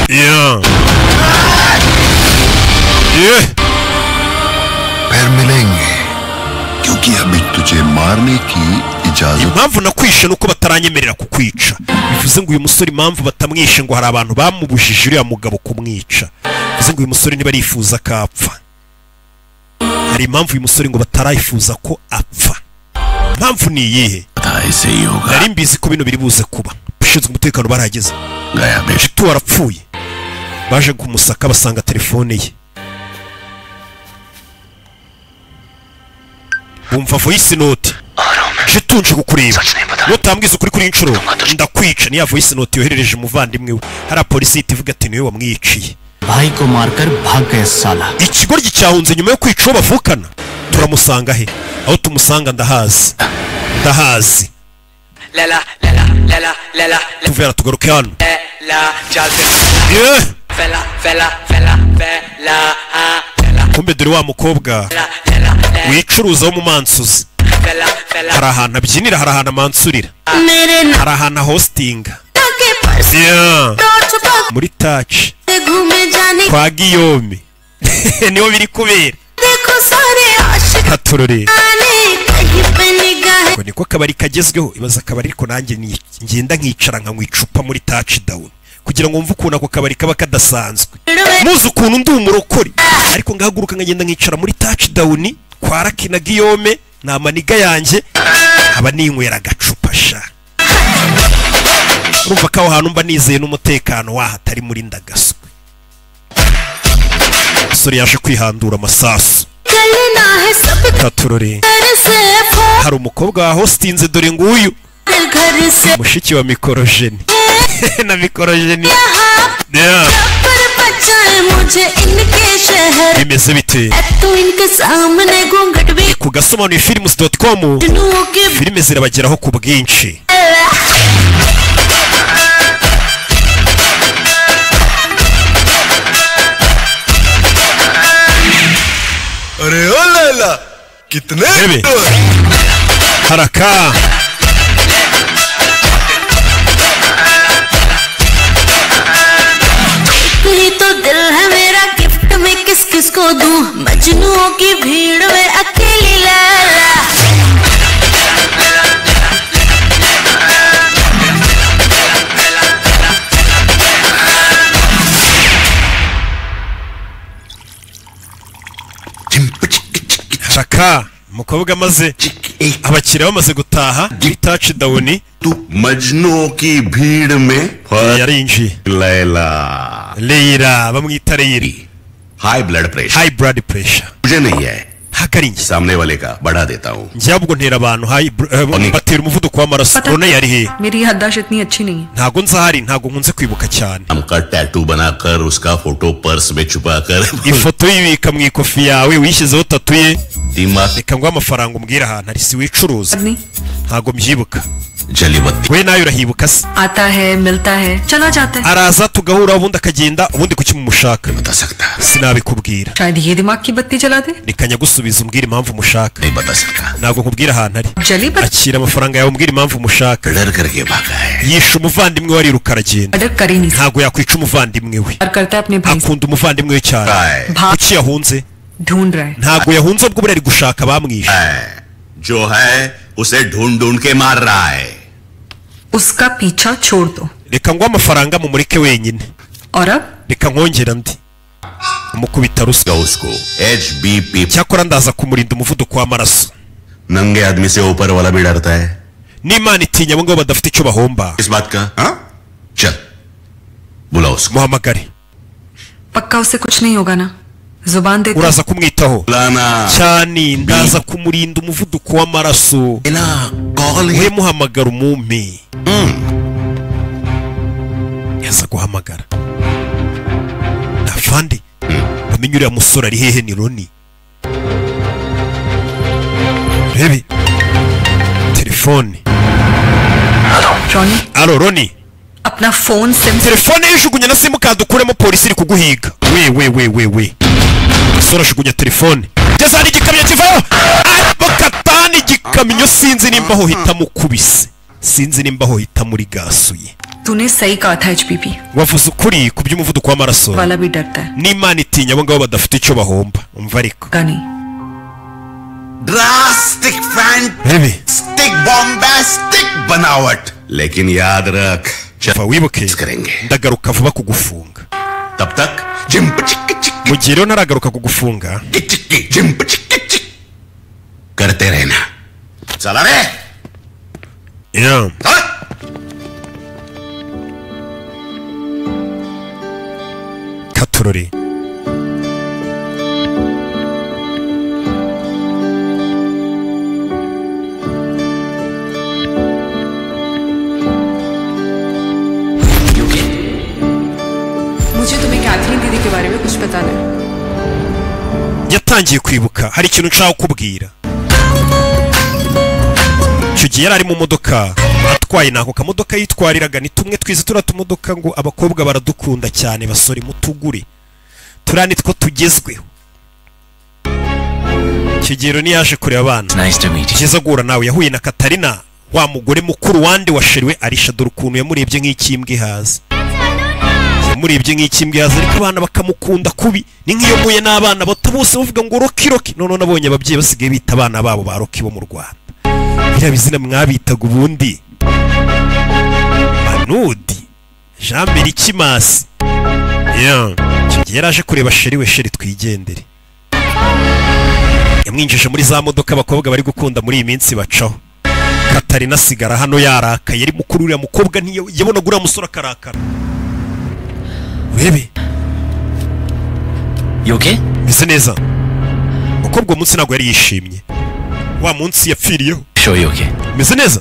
yeah yeah फिर मिलेंगे क्योंकि अभी तुझे मारने की इजाजत Impamvu nakwishe nuko bataranyemerera kukwica bivuze ngo uyu musore impamvu batamwishe ngo hari abantu bamubujije uriya mugabo kumwica bivuze ngo uyu musore ntibarifuza ko apfa hari impamvu uyu musore ngo batarayifuza ko apfa impamvu ni iyihe ऐसे ही होगा nari mbizi ko bino biri buze kuba ushinzwe umutekano barahageze गया बे Jitu arapfuye baje kumusaka basanga telefone ye bumva voice note Jitu nje kukureba nutambwiza ukuri kuri inshuro ndakwica niya voice note yoherereje umuvandimwe we hari polisi ihita ivuga ati niwe wamwiciye भाई को मारकर भाग गए साला ikigoryi cyahunze nyuma yo kwica uwo bavukana turamusanga he aho tumusanga ndahazi ndahazi Lala lala lala lala tuvera tugaruke hano la चलते Yeah! फैला फैला फैला फैला हाँ फैला kumbe dore wa mukobwa फैला wicuruza wo mu mansuzi फैला फैला hari ahantu abyinira hari ahantu amansurira मेरे hari ahantu ahostinga के purse Yeah. छुपा muri touch के घूमे जाने kwa Guillaume niho biri kubera देखो सारे आशिक katurore आने कहीं पे निगाह ngo niko akabari kagezweho ibaza akabari ariko nanjye ngenda nkicara nkanywa icupa muri touch down kugira ngo mve ukuntu ako kabari kaba kadasanzwe muzi ukuntu ndi umurokore ariko ngahaguruka nkagenda nkicara muri touch down kwa Lucky na Guillaume ni amaniga yanjye aba ninywera agacupa sha urumva ko aho hantu mba nizeye n'umutekano waho atari muri ndagaswe umusore yaje kwihandura amasasu चलना है सब katurore घर से hari umukobwa wa hostinze dore nguyu phone घर से mushiki wa mikorojeni na mikorojeni यहाँ Yeah. पर बचाना मुझे इनके शहर Bimeze bite? तू इनके सामने घूंघट भी Ku gasobanuye films.com के filime zirabageraho ku bwinshi. अरे ओ लैला कितने Rebe. Haraka. एक ही तो दिल है मेरा गिफ्ट में किस किस को दूं मजनुओं की भीड़ में अकेली Laila Haraka. Umukobwa amaze abakiriya bamaze gutaha kuri touchdown मजनुओं की भीड़ में yarinjiye. Laila Leila bamwita Leila. High blood pressure High blood pressure. मुझे नहीं है Ntabwo ari njye. सामने वाले का बढ़ा देता हूँ Njye ahubwo ntera abantu high batera umuvuduko w'amaraso. पता Rona yari hehe? मेरी याददाश्त इतनी अच्छी नहीं है Ntago nzahari, ntago nkunze kwibuka cyane. नाम का टैटू बनाकर उसका फोटो पर्स में छुपाकर Ifoto yibika mu ikofi yawe wishyizeho tatu ye. दिमाग Reka nguhe amafaranga umbwire ahantu ari si wicuruza. नहीं Ntago mbyibuka. जली बत्ती We nawe urahibuka se? आता है मिलता है चला जाता है Araza tugahura ubundi akagenda ubundi kuki mumushaka? बता सकता Sinabikubwira. शायद ये दिमाग की बत्ती जला दे Reka nyagusubiza umbwire impamvu umushaka. नहीं बता सकता Ntabwo nkubwira ahantu ari. जली बत्ती Akira amafaranga yawe umbwire impamvu umushaka. डर करके भागा है Yishe umuvandimwe we ariruka aragenda. Order कर ही नहीं Ntabwo yakwica umuvandimwe we. प्यार करता है अपने भाई से Akunda umuvandimwe we cyane. है भाग Kuki yahunze? ढूंढ रहा है Ntabwo yahunze ubwo buriya ari gushaka abamwishe. है, जो है उसे ढूंढ ढूंढ के मार रहा है उसका पीछा छोड़ दो Reka nguhe amafaranga mumureke wenyine. और अब Reka nkongere andi. Umukubita ruswa. उसको H B P Cyakora ndaza kumurinda umuvuduko w'amaraso. नंगे आदमी से ऊपर वाला भी डरता है N'Imana itinya abo ngabo badafite icyo bahomba. इस बात का हाँ चल बुला उसको Muhamagare. पक्का उसे कुछ नहीं होगा ना जुबान दे Uraza kumwitaho. बुलाना Cyane ndaza kumurinda umuvuduko w'amaraso. ना call We muhamagara umumpe. Yaza guhamagara. Afande. Bamenye uriya musore ari hehe ni Roni. Rebe. Telefone. Ronnie Alo Roni. अपना phone SIM Telefone yijugunya na simukadi ukuremo polisi iri kuguhiga. We we we we we. Musore ajugunya telefone. Ngeze hari igikamyo kivayo. Bakatana igikamyo sinzi nimba aho hita mukubise. Sinzi nimba aho hita muri gasuye. तूने सही कहा था HPP Wavuze ukuri ku by'umuvuduko w'amaraso. वाला भी डरता है N'Imana itinya abo ngabo badafite icyo bahomba. Umva ariko. का नहीं drastic fan Rebe. Stick bombastic बनावट लेकिन याद रख Umva wibuke. करेंगे Ndagaruka vuba kugufunga. तब तक जिम चिक चिक Mu gihe rero ntaragaruka kugufunga, चिक जिम चिक चिक करते रहना चला रे yeah. चला। Katurori. मुझे तुम्हें कैथरीन दीदी के बारे में कुछ बताना है Yatangiye kwibuka hari ikintu nshaka kukubwira. Icyo gihe yari ari mu modoka atwaye nako kamodoka yitwariraga ni tumwe twiza turiya tumodoka ngo abakobwa baradukunda cyane basore mutugure turiya ni two tugezweho. Icyo gihe rero yaje kureba abana. Nice to meet you. Byiza guhura nawe yahuye na Katarina wa mugore mukuru wande wa Sheriwe Arisha dore ukuntu yamurebye nk'ikimbwa ihaze. Yamurebye nk'ikimbwa ihaze ariko abana bakamukunda kubi ni nk'iyo mpuye n'abana bato bose bavuga ngo Rocky Rocky none nabonye ababyeyi basigaye bita abana babo ba Rocky bo mu Rwanda. Biriya bizina mwabitaga ubundi Manudi Jean Berikimasi. Yeah. Icyo gihe yari aje kureba Sheri we Sheri twigendere. Yamwinjije muri za modoka abakobwa bari gukunda muri iyi minsi bacaho. Katarina asigara hano yarakaye yari mukuru uriya mukobwa ntiyabonaga uriya musore akarakara. Urebe You okay? meze neza. Umukobwa uwo munsi ntabwo yari yishimye. Wa munsi yapfiriyeho. Sure you okay? Meze neza.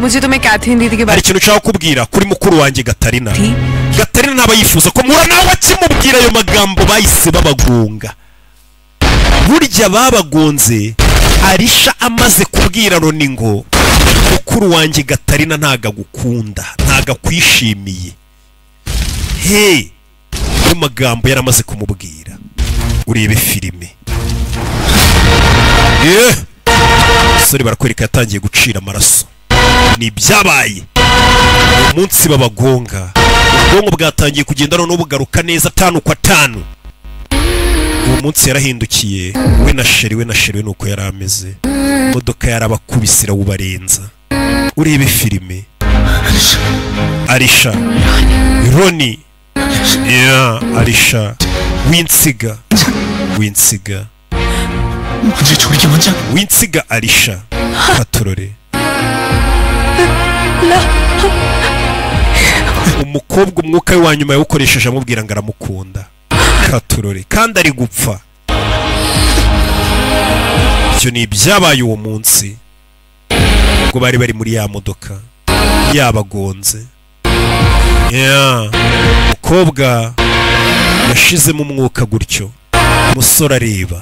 मुझे तुम्हें कैथरीन दीदी के Hari बारे ikintu nshaka kukubwira kuri mukuru wanjye Gatarina. Gatarina ntaba yifuza ko mpura nawe. Akimubwira ayo magambo bahise babagonga. Burya babagonze Arisha amaze kubwira Roni ngo mukuru wanjye Gatarina ntago agukunda, ntago akwishimiye. He, ayo magambo yaramaze kumubwira. Urebe filime. Sore barakwereka yatangiye gucira amaraso. Ni ibyabaye umunsi babagonga, ubwonko bwatangiye kugenda none bugaruka neza 5 kwa 5. Uwo munsi yarahindukiye we na sheri, we na sheri nuko yarameze. Imodoka yarabakubisira ubarenza. Urebe filime. Arisha, Roni, yeah, Arisha winsiga, winsiga, winsiga Arisha katorore. Umukobwa umwuka we wa nyuma yawukoresheje amubwira ngo aramukunda. Katorore kandi ari gupfa. Icyo ni ibyabaye uwo munsi ubwo bari bari muri ya modoka yabagonze. Umukobwa yashizemo umwuka gutyo, umusore areba.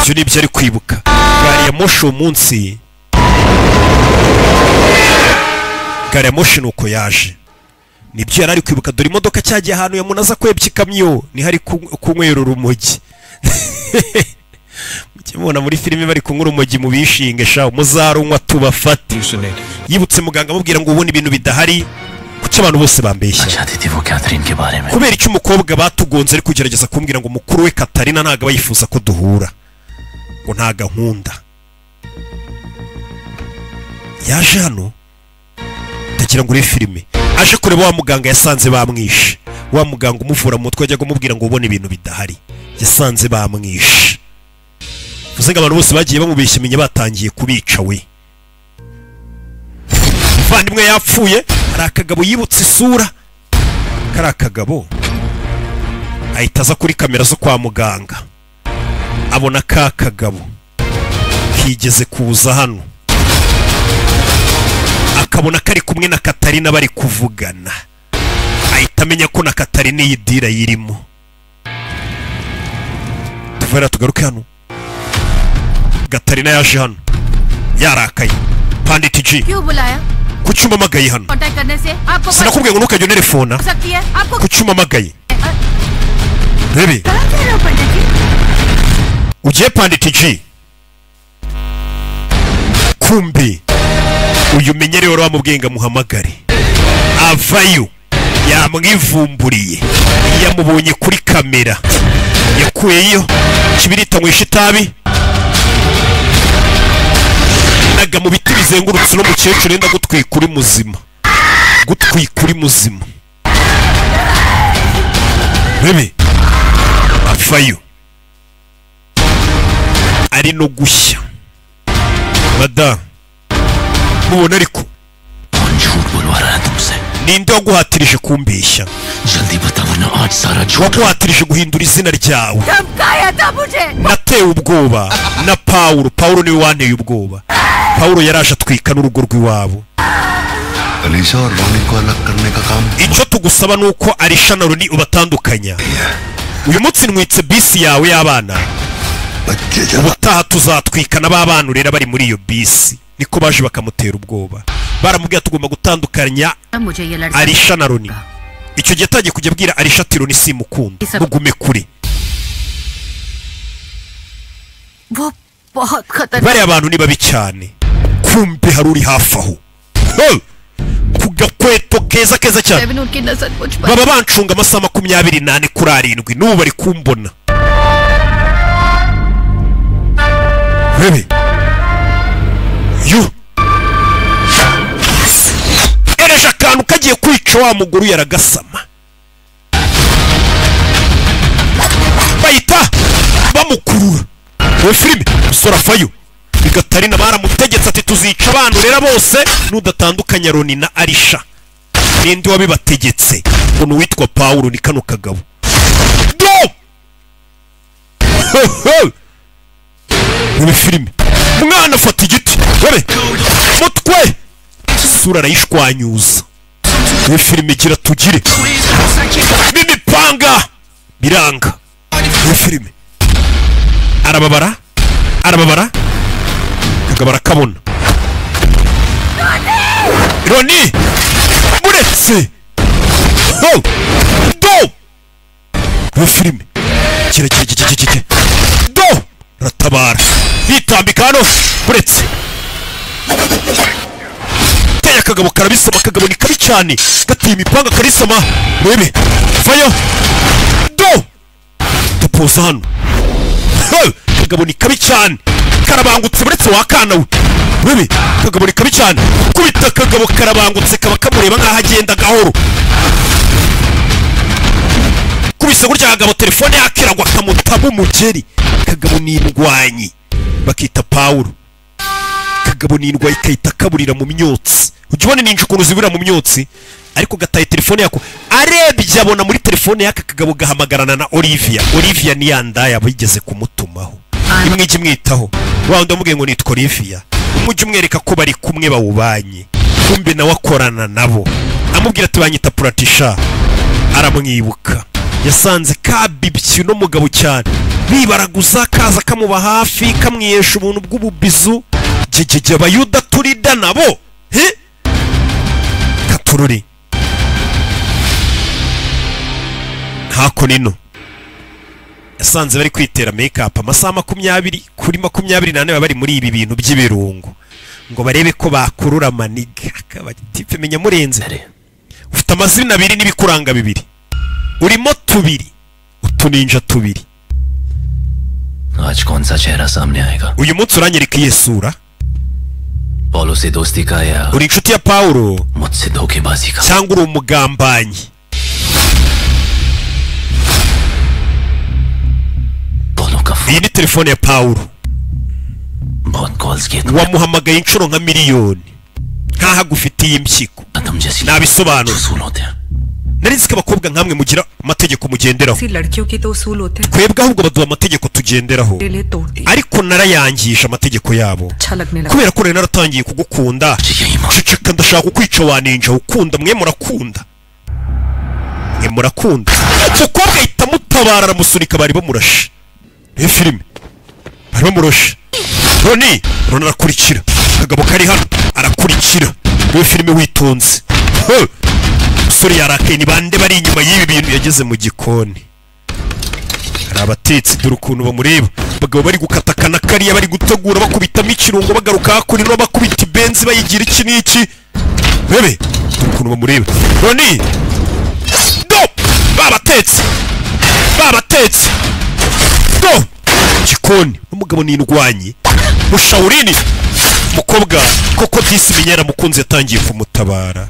Ibyo ni ibyo ari kwibuka. Gari ya moshi uwo munsi, gari ya moshi nuko yaje. Nibyo yari ari kwibuka. Dore imodoka cyagiye ahantu yamunaza kwebya ikamyo, niho ari kunywera urumogi. Mukimubona muri filime bari kunywa urumogi mu bishinge sha, muzarunywa tubafate. Yibutse muganga amubwira ngo ubone ibintu bidahari, kuki abantu bose bambeshya. Kubera icyo umukobwa batugonze ari kugerageza kumbwira ngo mukuru we Katarina ntago aba yifuza ko duhura, ngo ntago ankunda. Yaje hano ndagira ngo ure filime. Aje kureba wa muganga yasanze bamwishe. Wa muganga umuvura mu mutwe ajya kumubwira ngo ubone ibintu bidahari, yasanze bamwishe. Vuze ngo abantu bose bagiye bamubeshya menye batangiye kubica we. Muvandimwe yapfuye. Hari akagabo yibutse isura, kari akagabo ahita aza kuri kamera zo kwa muganga, abona ka kagabo kigeze kuza hano, akabona kari kumwe na Katarina bari kuvugana, ahita amenya ko na Katarina iyi dira yirimo. Tuvera tugaruke hano. Katarina yaje hano yarakaye. Pandit G, kuki umpamagaye hano? Sinakubwiye ngo ntukajye unterefona. Kuki umpamagaye? Rebe ugiye Pandit G. Kumbi uyu menyere wari wamubwiye ngo amuhamagare, avayo yamwivumburiye, yamubonye kuri kamera, yakuyeyo kibirita nywesha itabi naga mu biti bizengurutse no mukecuru yenda gutwika uri muzima, gutwika uri muzima. Bebe avayo ari no gushya. Madamu mubona ariko ninde waguhatirije kumbeshya? Waguhatirije guhindura izina ryawe? Natewe ubwoba na Paulo. Paulo niwe wanteye ubwoba. Paulo yaraje atwika n'urugo rw'iwabo. Icyo tugusaba nuko Arisha na Roni ubatandukanya. Uyu munsi ntwitse bisi yawe y'abana, ubutaha tuzatwikana b'abana urera bari muri iyo bisi. Niko baje bakamutera ubwoba, baramubwira tugomba gutandukanya Arisha na Roni. Icyo gihe atangiye kujya abwira Arisha ati Roni simukunda, ntugume kure. Bariya abantu ni babi cyane. Kumbe hari uri hafi aho ku gakweto keza keza cyane, baba bancunga amasaha 24 kuri 7 n'ubu bari kumbona. Bebe yo ereje akantu kagiye kwica wa muguru yaragasama. Bahita Iyo filime umusore avayo. Gatarina baramutegetse ati tuzica abantu rero bose nudatandukanya Roni na Arisha. Ninde wabibategetse? Uno witwa Paulo ni kano kagabo. Do! Muri filime mwana afata igiti webe mutwe sura arayishwanyuza. Muri filime gira tugire n'imipanga biranga. Muri filime arababara arababara kagabo arakabona. Roni muretse do. Muri filime kire kire kire kire do ratabara bitambika hano muretse teye akagabo karabisoma. Akagabo ni kabi cyane gateye imipanga karisoma. Rebe vayo do dupoza hano. Akagabo ni kabi cyane karabangutse buretse wakana we. Rebe akagabo ni kabi cyane kubita akagabo karabangutse kaba kamureba nkaho agenda gahoro. Kubise gutya akagabo telefone yakiragwa kamutaba umugeri. Akagabo ni indwanyi bakita Paulo. Akagabo ni indwanyi kayita kaburira mu myotsi. Ujya ubona ninja ukuntu zibura mu myotsi, ariko gataye telefone yako arebye abona muri telefone yaka kagabo gahamagarana na Olivia. Olivia ni yandaya bigeze kumutumaho imwe ijya imwitaho. Wa wundi amubwiye ngo nitwa Olivia, umujyi umwereka ko bari kumwe bawubanye, kumbe nawe akorana nabo. Amubwira ati banyita Pratisha. Aramwibuka yasanze kabibye no mugabo cyane bibaraguza kaza kamuba hafi kamwiyesha ubuntu bw'ububizu. Jejeje abayuda turida nabo he katururi ntako nino yasanze bari kwitera make up amasaha 20 kuri 24 bari muri ibi bintu by'ibirungo ngo barebe ko bakurura maniga. Akaba tipe menya murenze ufite amazina abiri n'ibikuranga bibiri urimo tubiri utuninja tubiri. आज कौन सा चेहरा सामने आएगा? Uyu munsi uranyereka iyihe sura? Paulo से दोस्ती का या uri inshuti ya Paulo मुझसे धोखेबाजी का cyangwa uri umugambanyi? Paulo का Iyi ni telefone ya Paulo. बहुत calls किए wamuhamagaye inshuro nka miliyoni nkaho agufitiye impyiko. तुम जैसी Nabisobanura उसूल होते हैं nari nzi ko abakobwa nkamwe mugira amategeko mugenderaho. सी लड़कियों के तो उसूल होते हैं Twebwe ahubwo baduha amategeko tugenderaho, मेरे लिए तोड़ दिए ariko narayangisha amategeko yabo अच्छा लगने लगा kubera ko nari naratangiye kugukunda. Ceceka ndashaka kukwica waninja ukunda mwe murakunda mwe murakunda. Umukobwa ahita amutabara aramusunika bari bamurashe. Iyo filime bari bamurashe. Roni Roni arakurikira akagabo kari hano arakurikira. Iyo filime witonze. Umusore yarakaye ni bande bari inyuma y'ibi bintu. Yageze mu gikoni hari abatetsi dore ukuntu bamureba. Abagabo bari gukatakana kariya bari gutegura bakubitamo ikirungo bagaruka hakurino bakubita ibenzi bayigira iki n'iki. Bebe dore ukuntu bamureba. Roni do babatetse babatetse do gikoni n'umugabo ni indwanyi mushawurini. Umukobwa koko disi menyera mukunzi yatangiye kumutabara.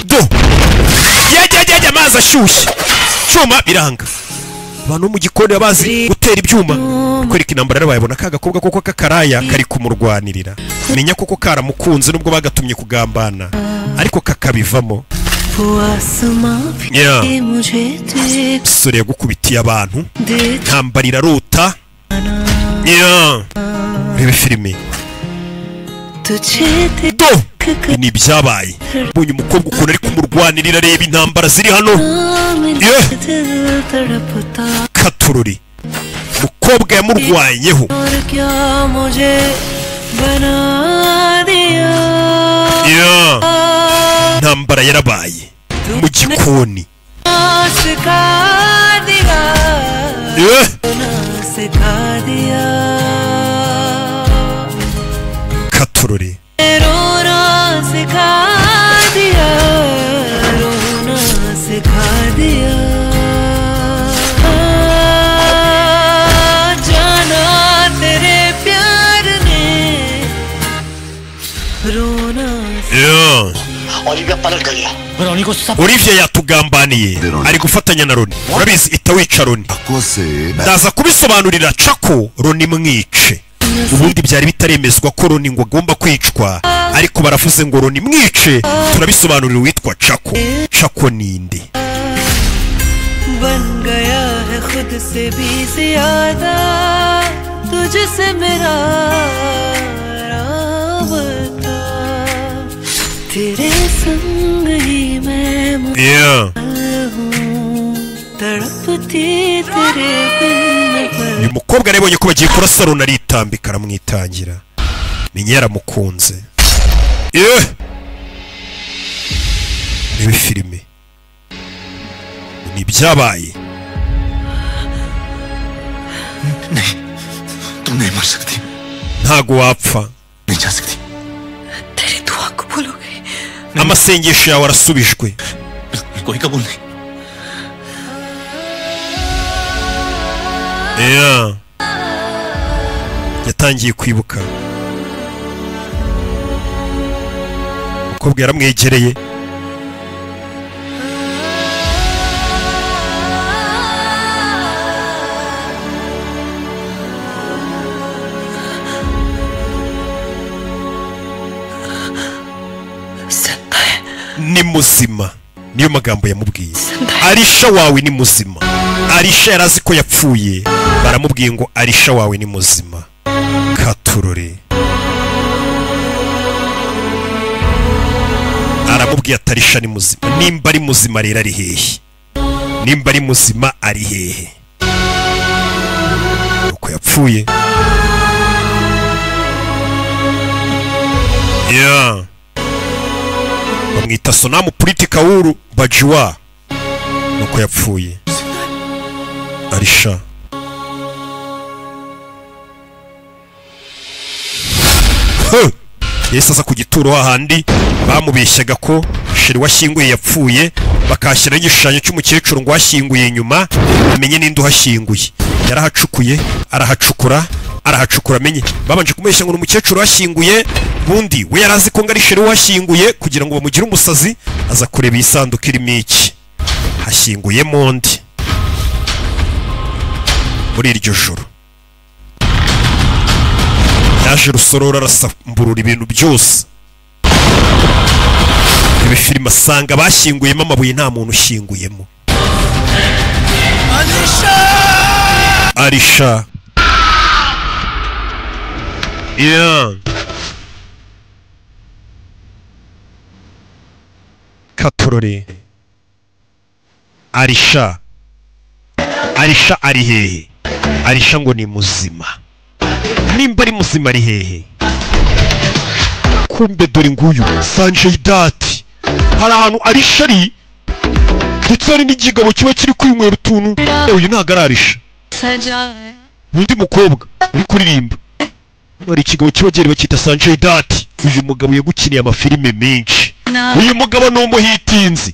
Do yajya amazi ashyushye cyuma biranga. Abantu mu gikoni bazi gutera ibyuma kwereka intambara yarabayabona ka gakobwa koko kakaraya kari kumurwanirira. Menya koko karamukunze nubwo bagatumye kugambana ariko kakabivamo. Sore yagukubitiye abantu ntambara irarota. Rebe filime do ni ibyabaye. Mbonye umukobwa ukuntu ari kumurwanirira areba intambara ziri hano. Katururi umukobwa yamurwanyeho. Intambara yarabaye mu gikoni. Katururi Olivia पलट गई है। Ronnie को सब Olivia yatugambaniye, ari gufatanya na Roni. Urabizi, itawica Roni. Ndaza kubisobanurira Cako, Roni mwice. Ubundi byari bitaremezwa ko Roni ngo agomba kwicwa, ariko baravuze ngo Roni mwice. Turabisobanurira uwitwa Cako. Cako ninde? बन गया है खुद से भी ज्यादा तुझसे मेरा राबता तेरे संग ही मैं Yeah. हूँ तड़पती तेरे बिन पर Uyu mukobwa yarabonye ko bagiye kurasa Roni, aritambika aramwitangira. Menya yaramukunze. Eh! Reba filime ni ibyabaye. नहीं, तुम नहीं मर सकती। Ntago wapfa. नहीं जा सकती। तेरी दुआ कबूल हो गई। Amasengesho yawe arasubijwe. कोई कबूल नहीं। Yeah. Yatangiye kwibuka. Umukobwa yaramwegereye. जिंदा है। Ni muzima, niyo magambo yamubwiye. Arisha wawe ni muzima. Arisha yari azi ko yapfuye, baramubwiye ngo Arisha wawe ni muzima. Katurore aramubwiye ati Arisha ni muzima. Nimba ari muzima rero ari hehe? Nimba ari muzima ari hehe? Uko yapfuye. Yeah. Bamwita Sonamu Puriti Kauru Bajiwa. Nuko yapfuye Arisha. Huh! Yahise aza ku gituro hahandi bamubeshyaga ko sheri washyinguye yapfuye, bakashyiraho igishushanyo cy'umukecuru ngo washyinguye nyuma amenye ninde uhashyinguye. Yarahacukuye, arahacukura, arahacukura amenye. Babanje kumubeshya ngo ni umukecuru washyinguye, bundi we yari azi ko ngo ari sheri washyinguye kugira ngo bamugire umusazi. Aza kureba iyi sanduku irimo iki, hashyinguyemo undi. Muri iryo joro yaje rusorora arasamburura ibintu byose. Ibi filime asanga bashyinguyemo amabuye, nta muntu ushyinguyemo. Arisha. Yeah. Katorore. Arisha. Arisha ari hehe? Arisha ngo ni muzima. Nimba ari muzima ari hehe? Kumbe dore nguyu Sanjay Dutt. Hari ahantu Arisha ari, ndetse hari n'igigabo kiba kiri kwinywera utuntu. Uyu ntabwo ari Arisha, undi mukobwa uri kuririmba. Hari ikigabo kiba gihari bacyita Sanjay Dutt. Uyu mugabo yagukiniye amafilime menshi. Uyu mugabo ni umuhitinzi.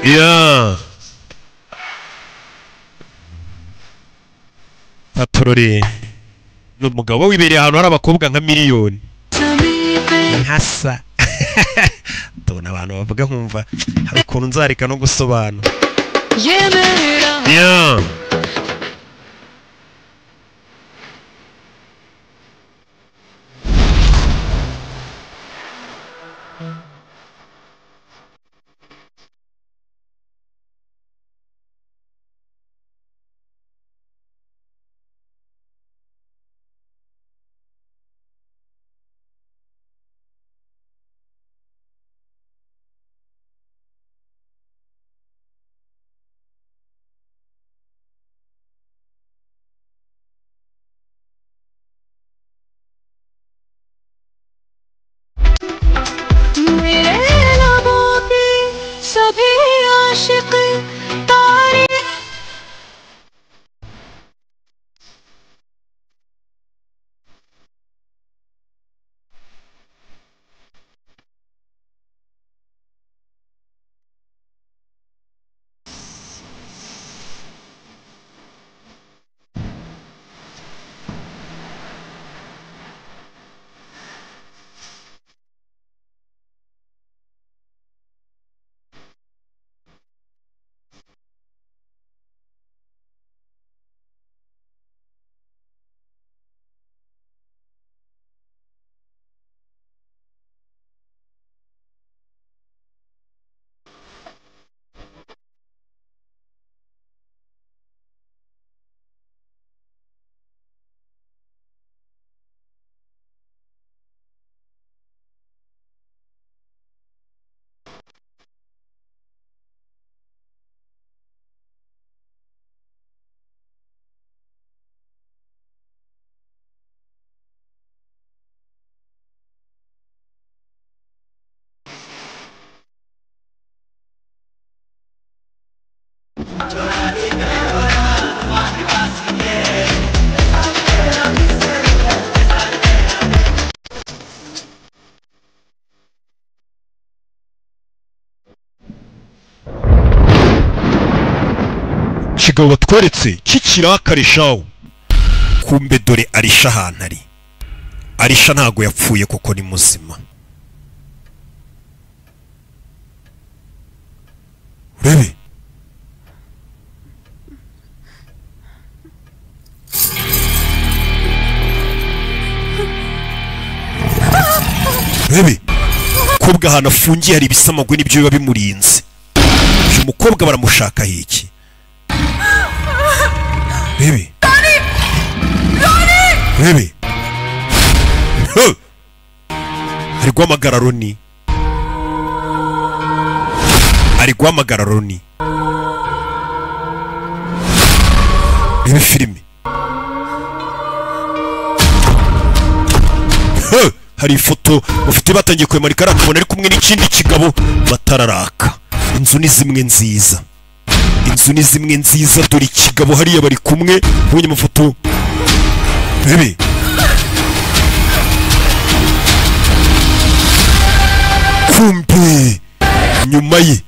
Yeah. Patorore ni umugabo wibereye ahantu hari abakobwa nka miliyoni nkasa. Tubona abantu bavuga nkumva hari ukuntu nzareka no gusobanura. Yeah. Kigabo batweretse kikirakarishawo. Kumbe dore Arisha ahantu ari. Arisha ntago yapfuye kuko ni muzima. Urebe. Urebe. Mukobwa ahantu afungiye hari ibisamagwe n'ibyo biba bimurinze. Uyu mukobwa baramushaka iki? Baby. Baby. Ari guhamagara Roni. Ari guhamagara Roni. Rebe filime. Hari ifoto bafite batangiye kwemarika arakabona ari kumwe n'ikindi kigabo batararaka. Inzu ni zimwe nziza. Inzu ni zimwe nziza dore ikigabo hariya bari kumwe ubonye amafoto. Baby. Kumbe nyuma ye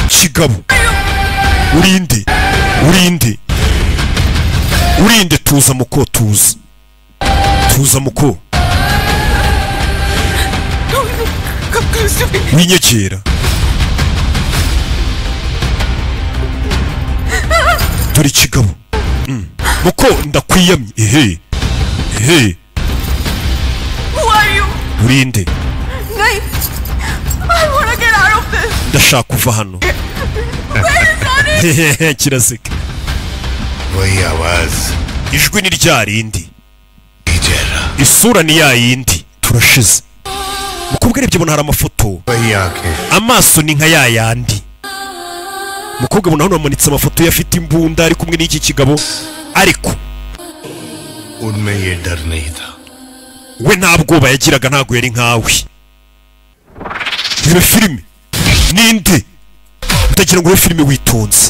kigabo urinde urinde urinde tuza muko tuza tuza muko winyegera dore ikigabo muko ndakwiyamye ehe ehe urinde. Ndashaka kuva hano. Kiraseka. Ijwi ni rya rindi, isura ni ya yindi. Turashize. Mukobwa arebye abona hari amafoto, amaso ni nka ya yandi. Mukobwa abona hano hamanitse amafoto ye afite imbunda ari kumwe n'iki kigabo, ariko we nta bwoba yagiraga, ntabwo yari nkawe. Reba filime ninde utagira ngo ube filime witonze.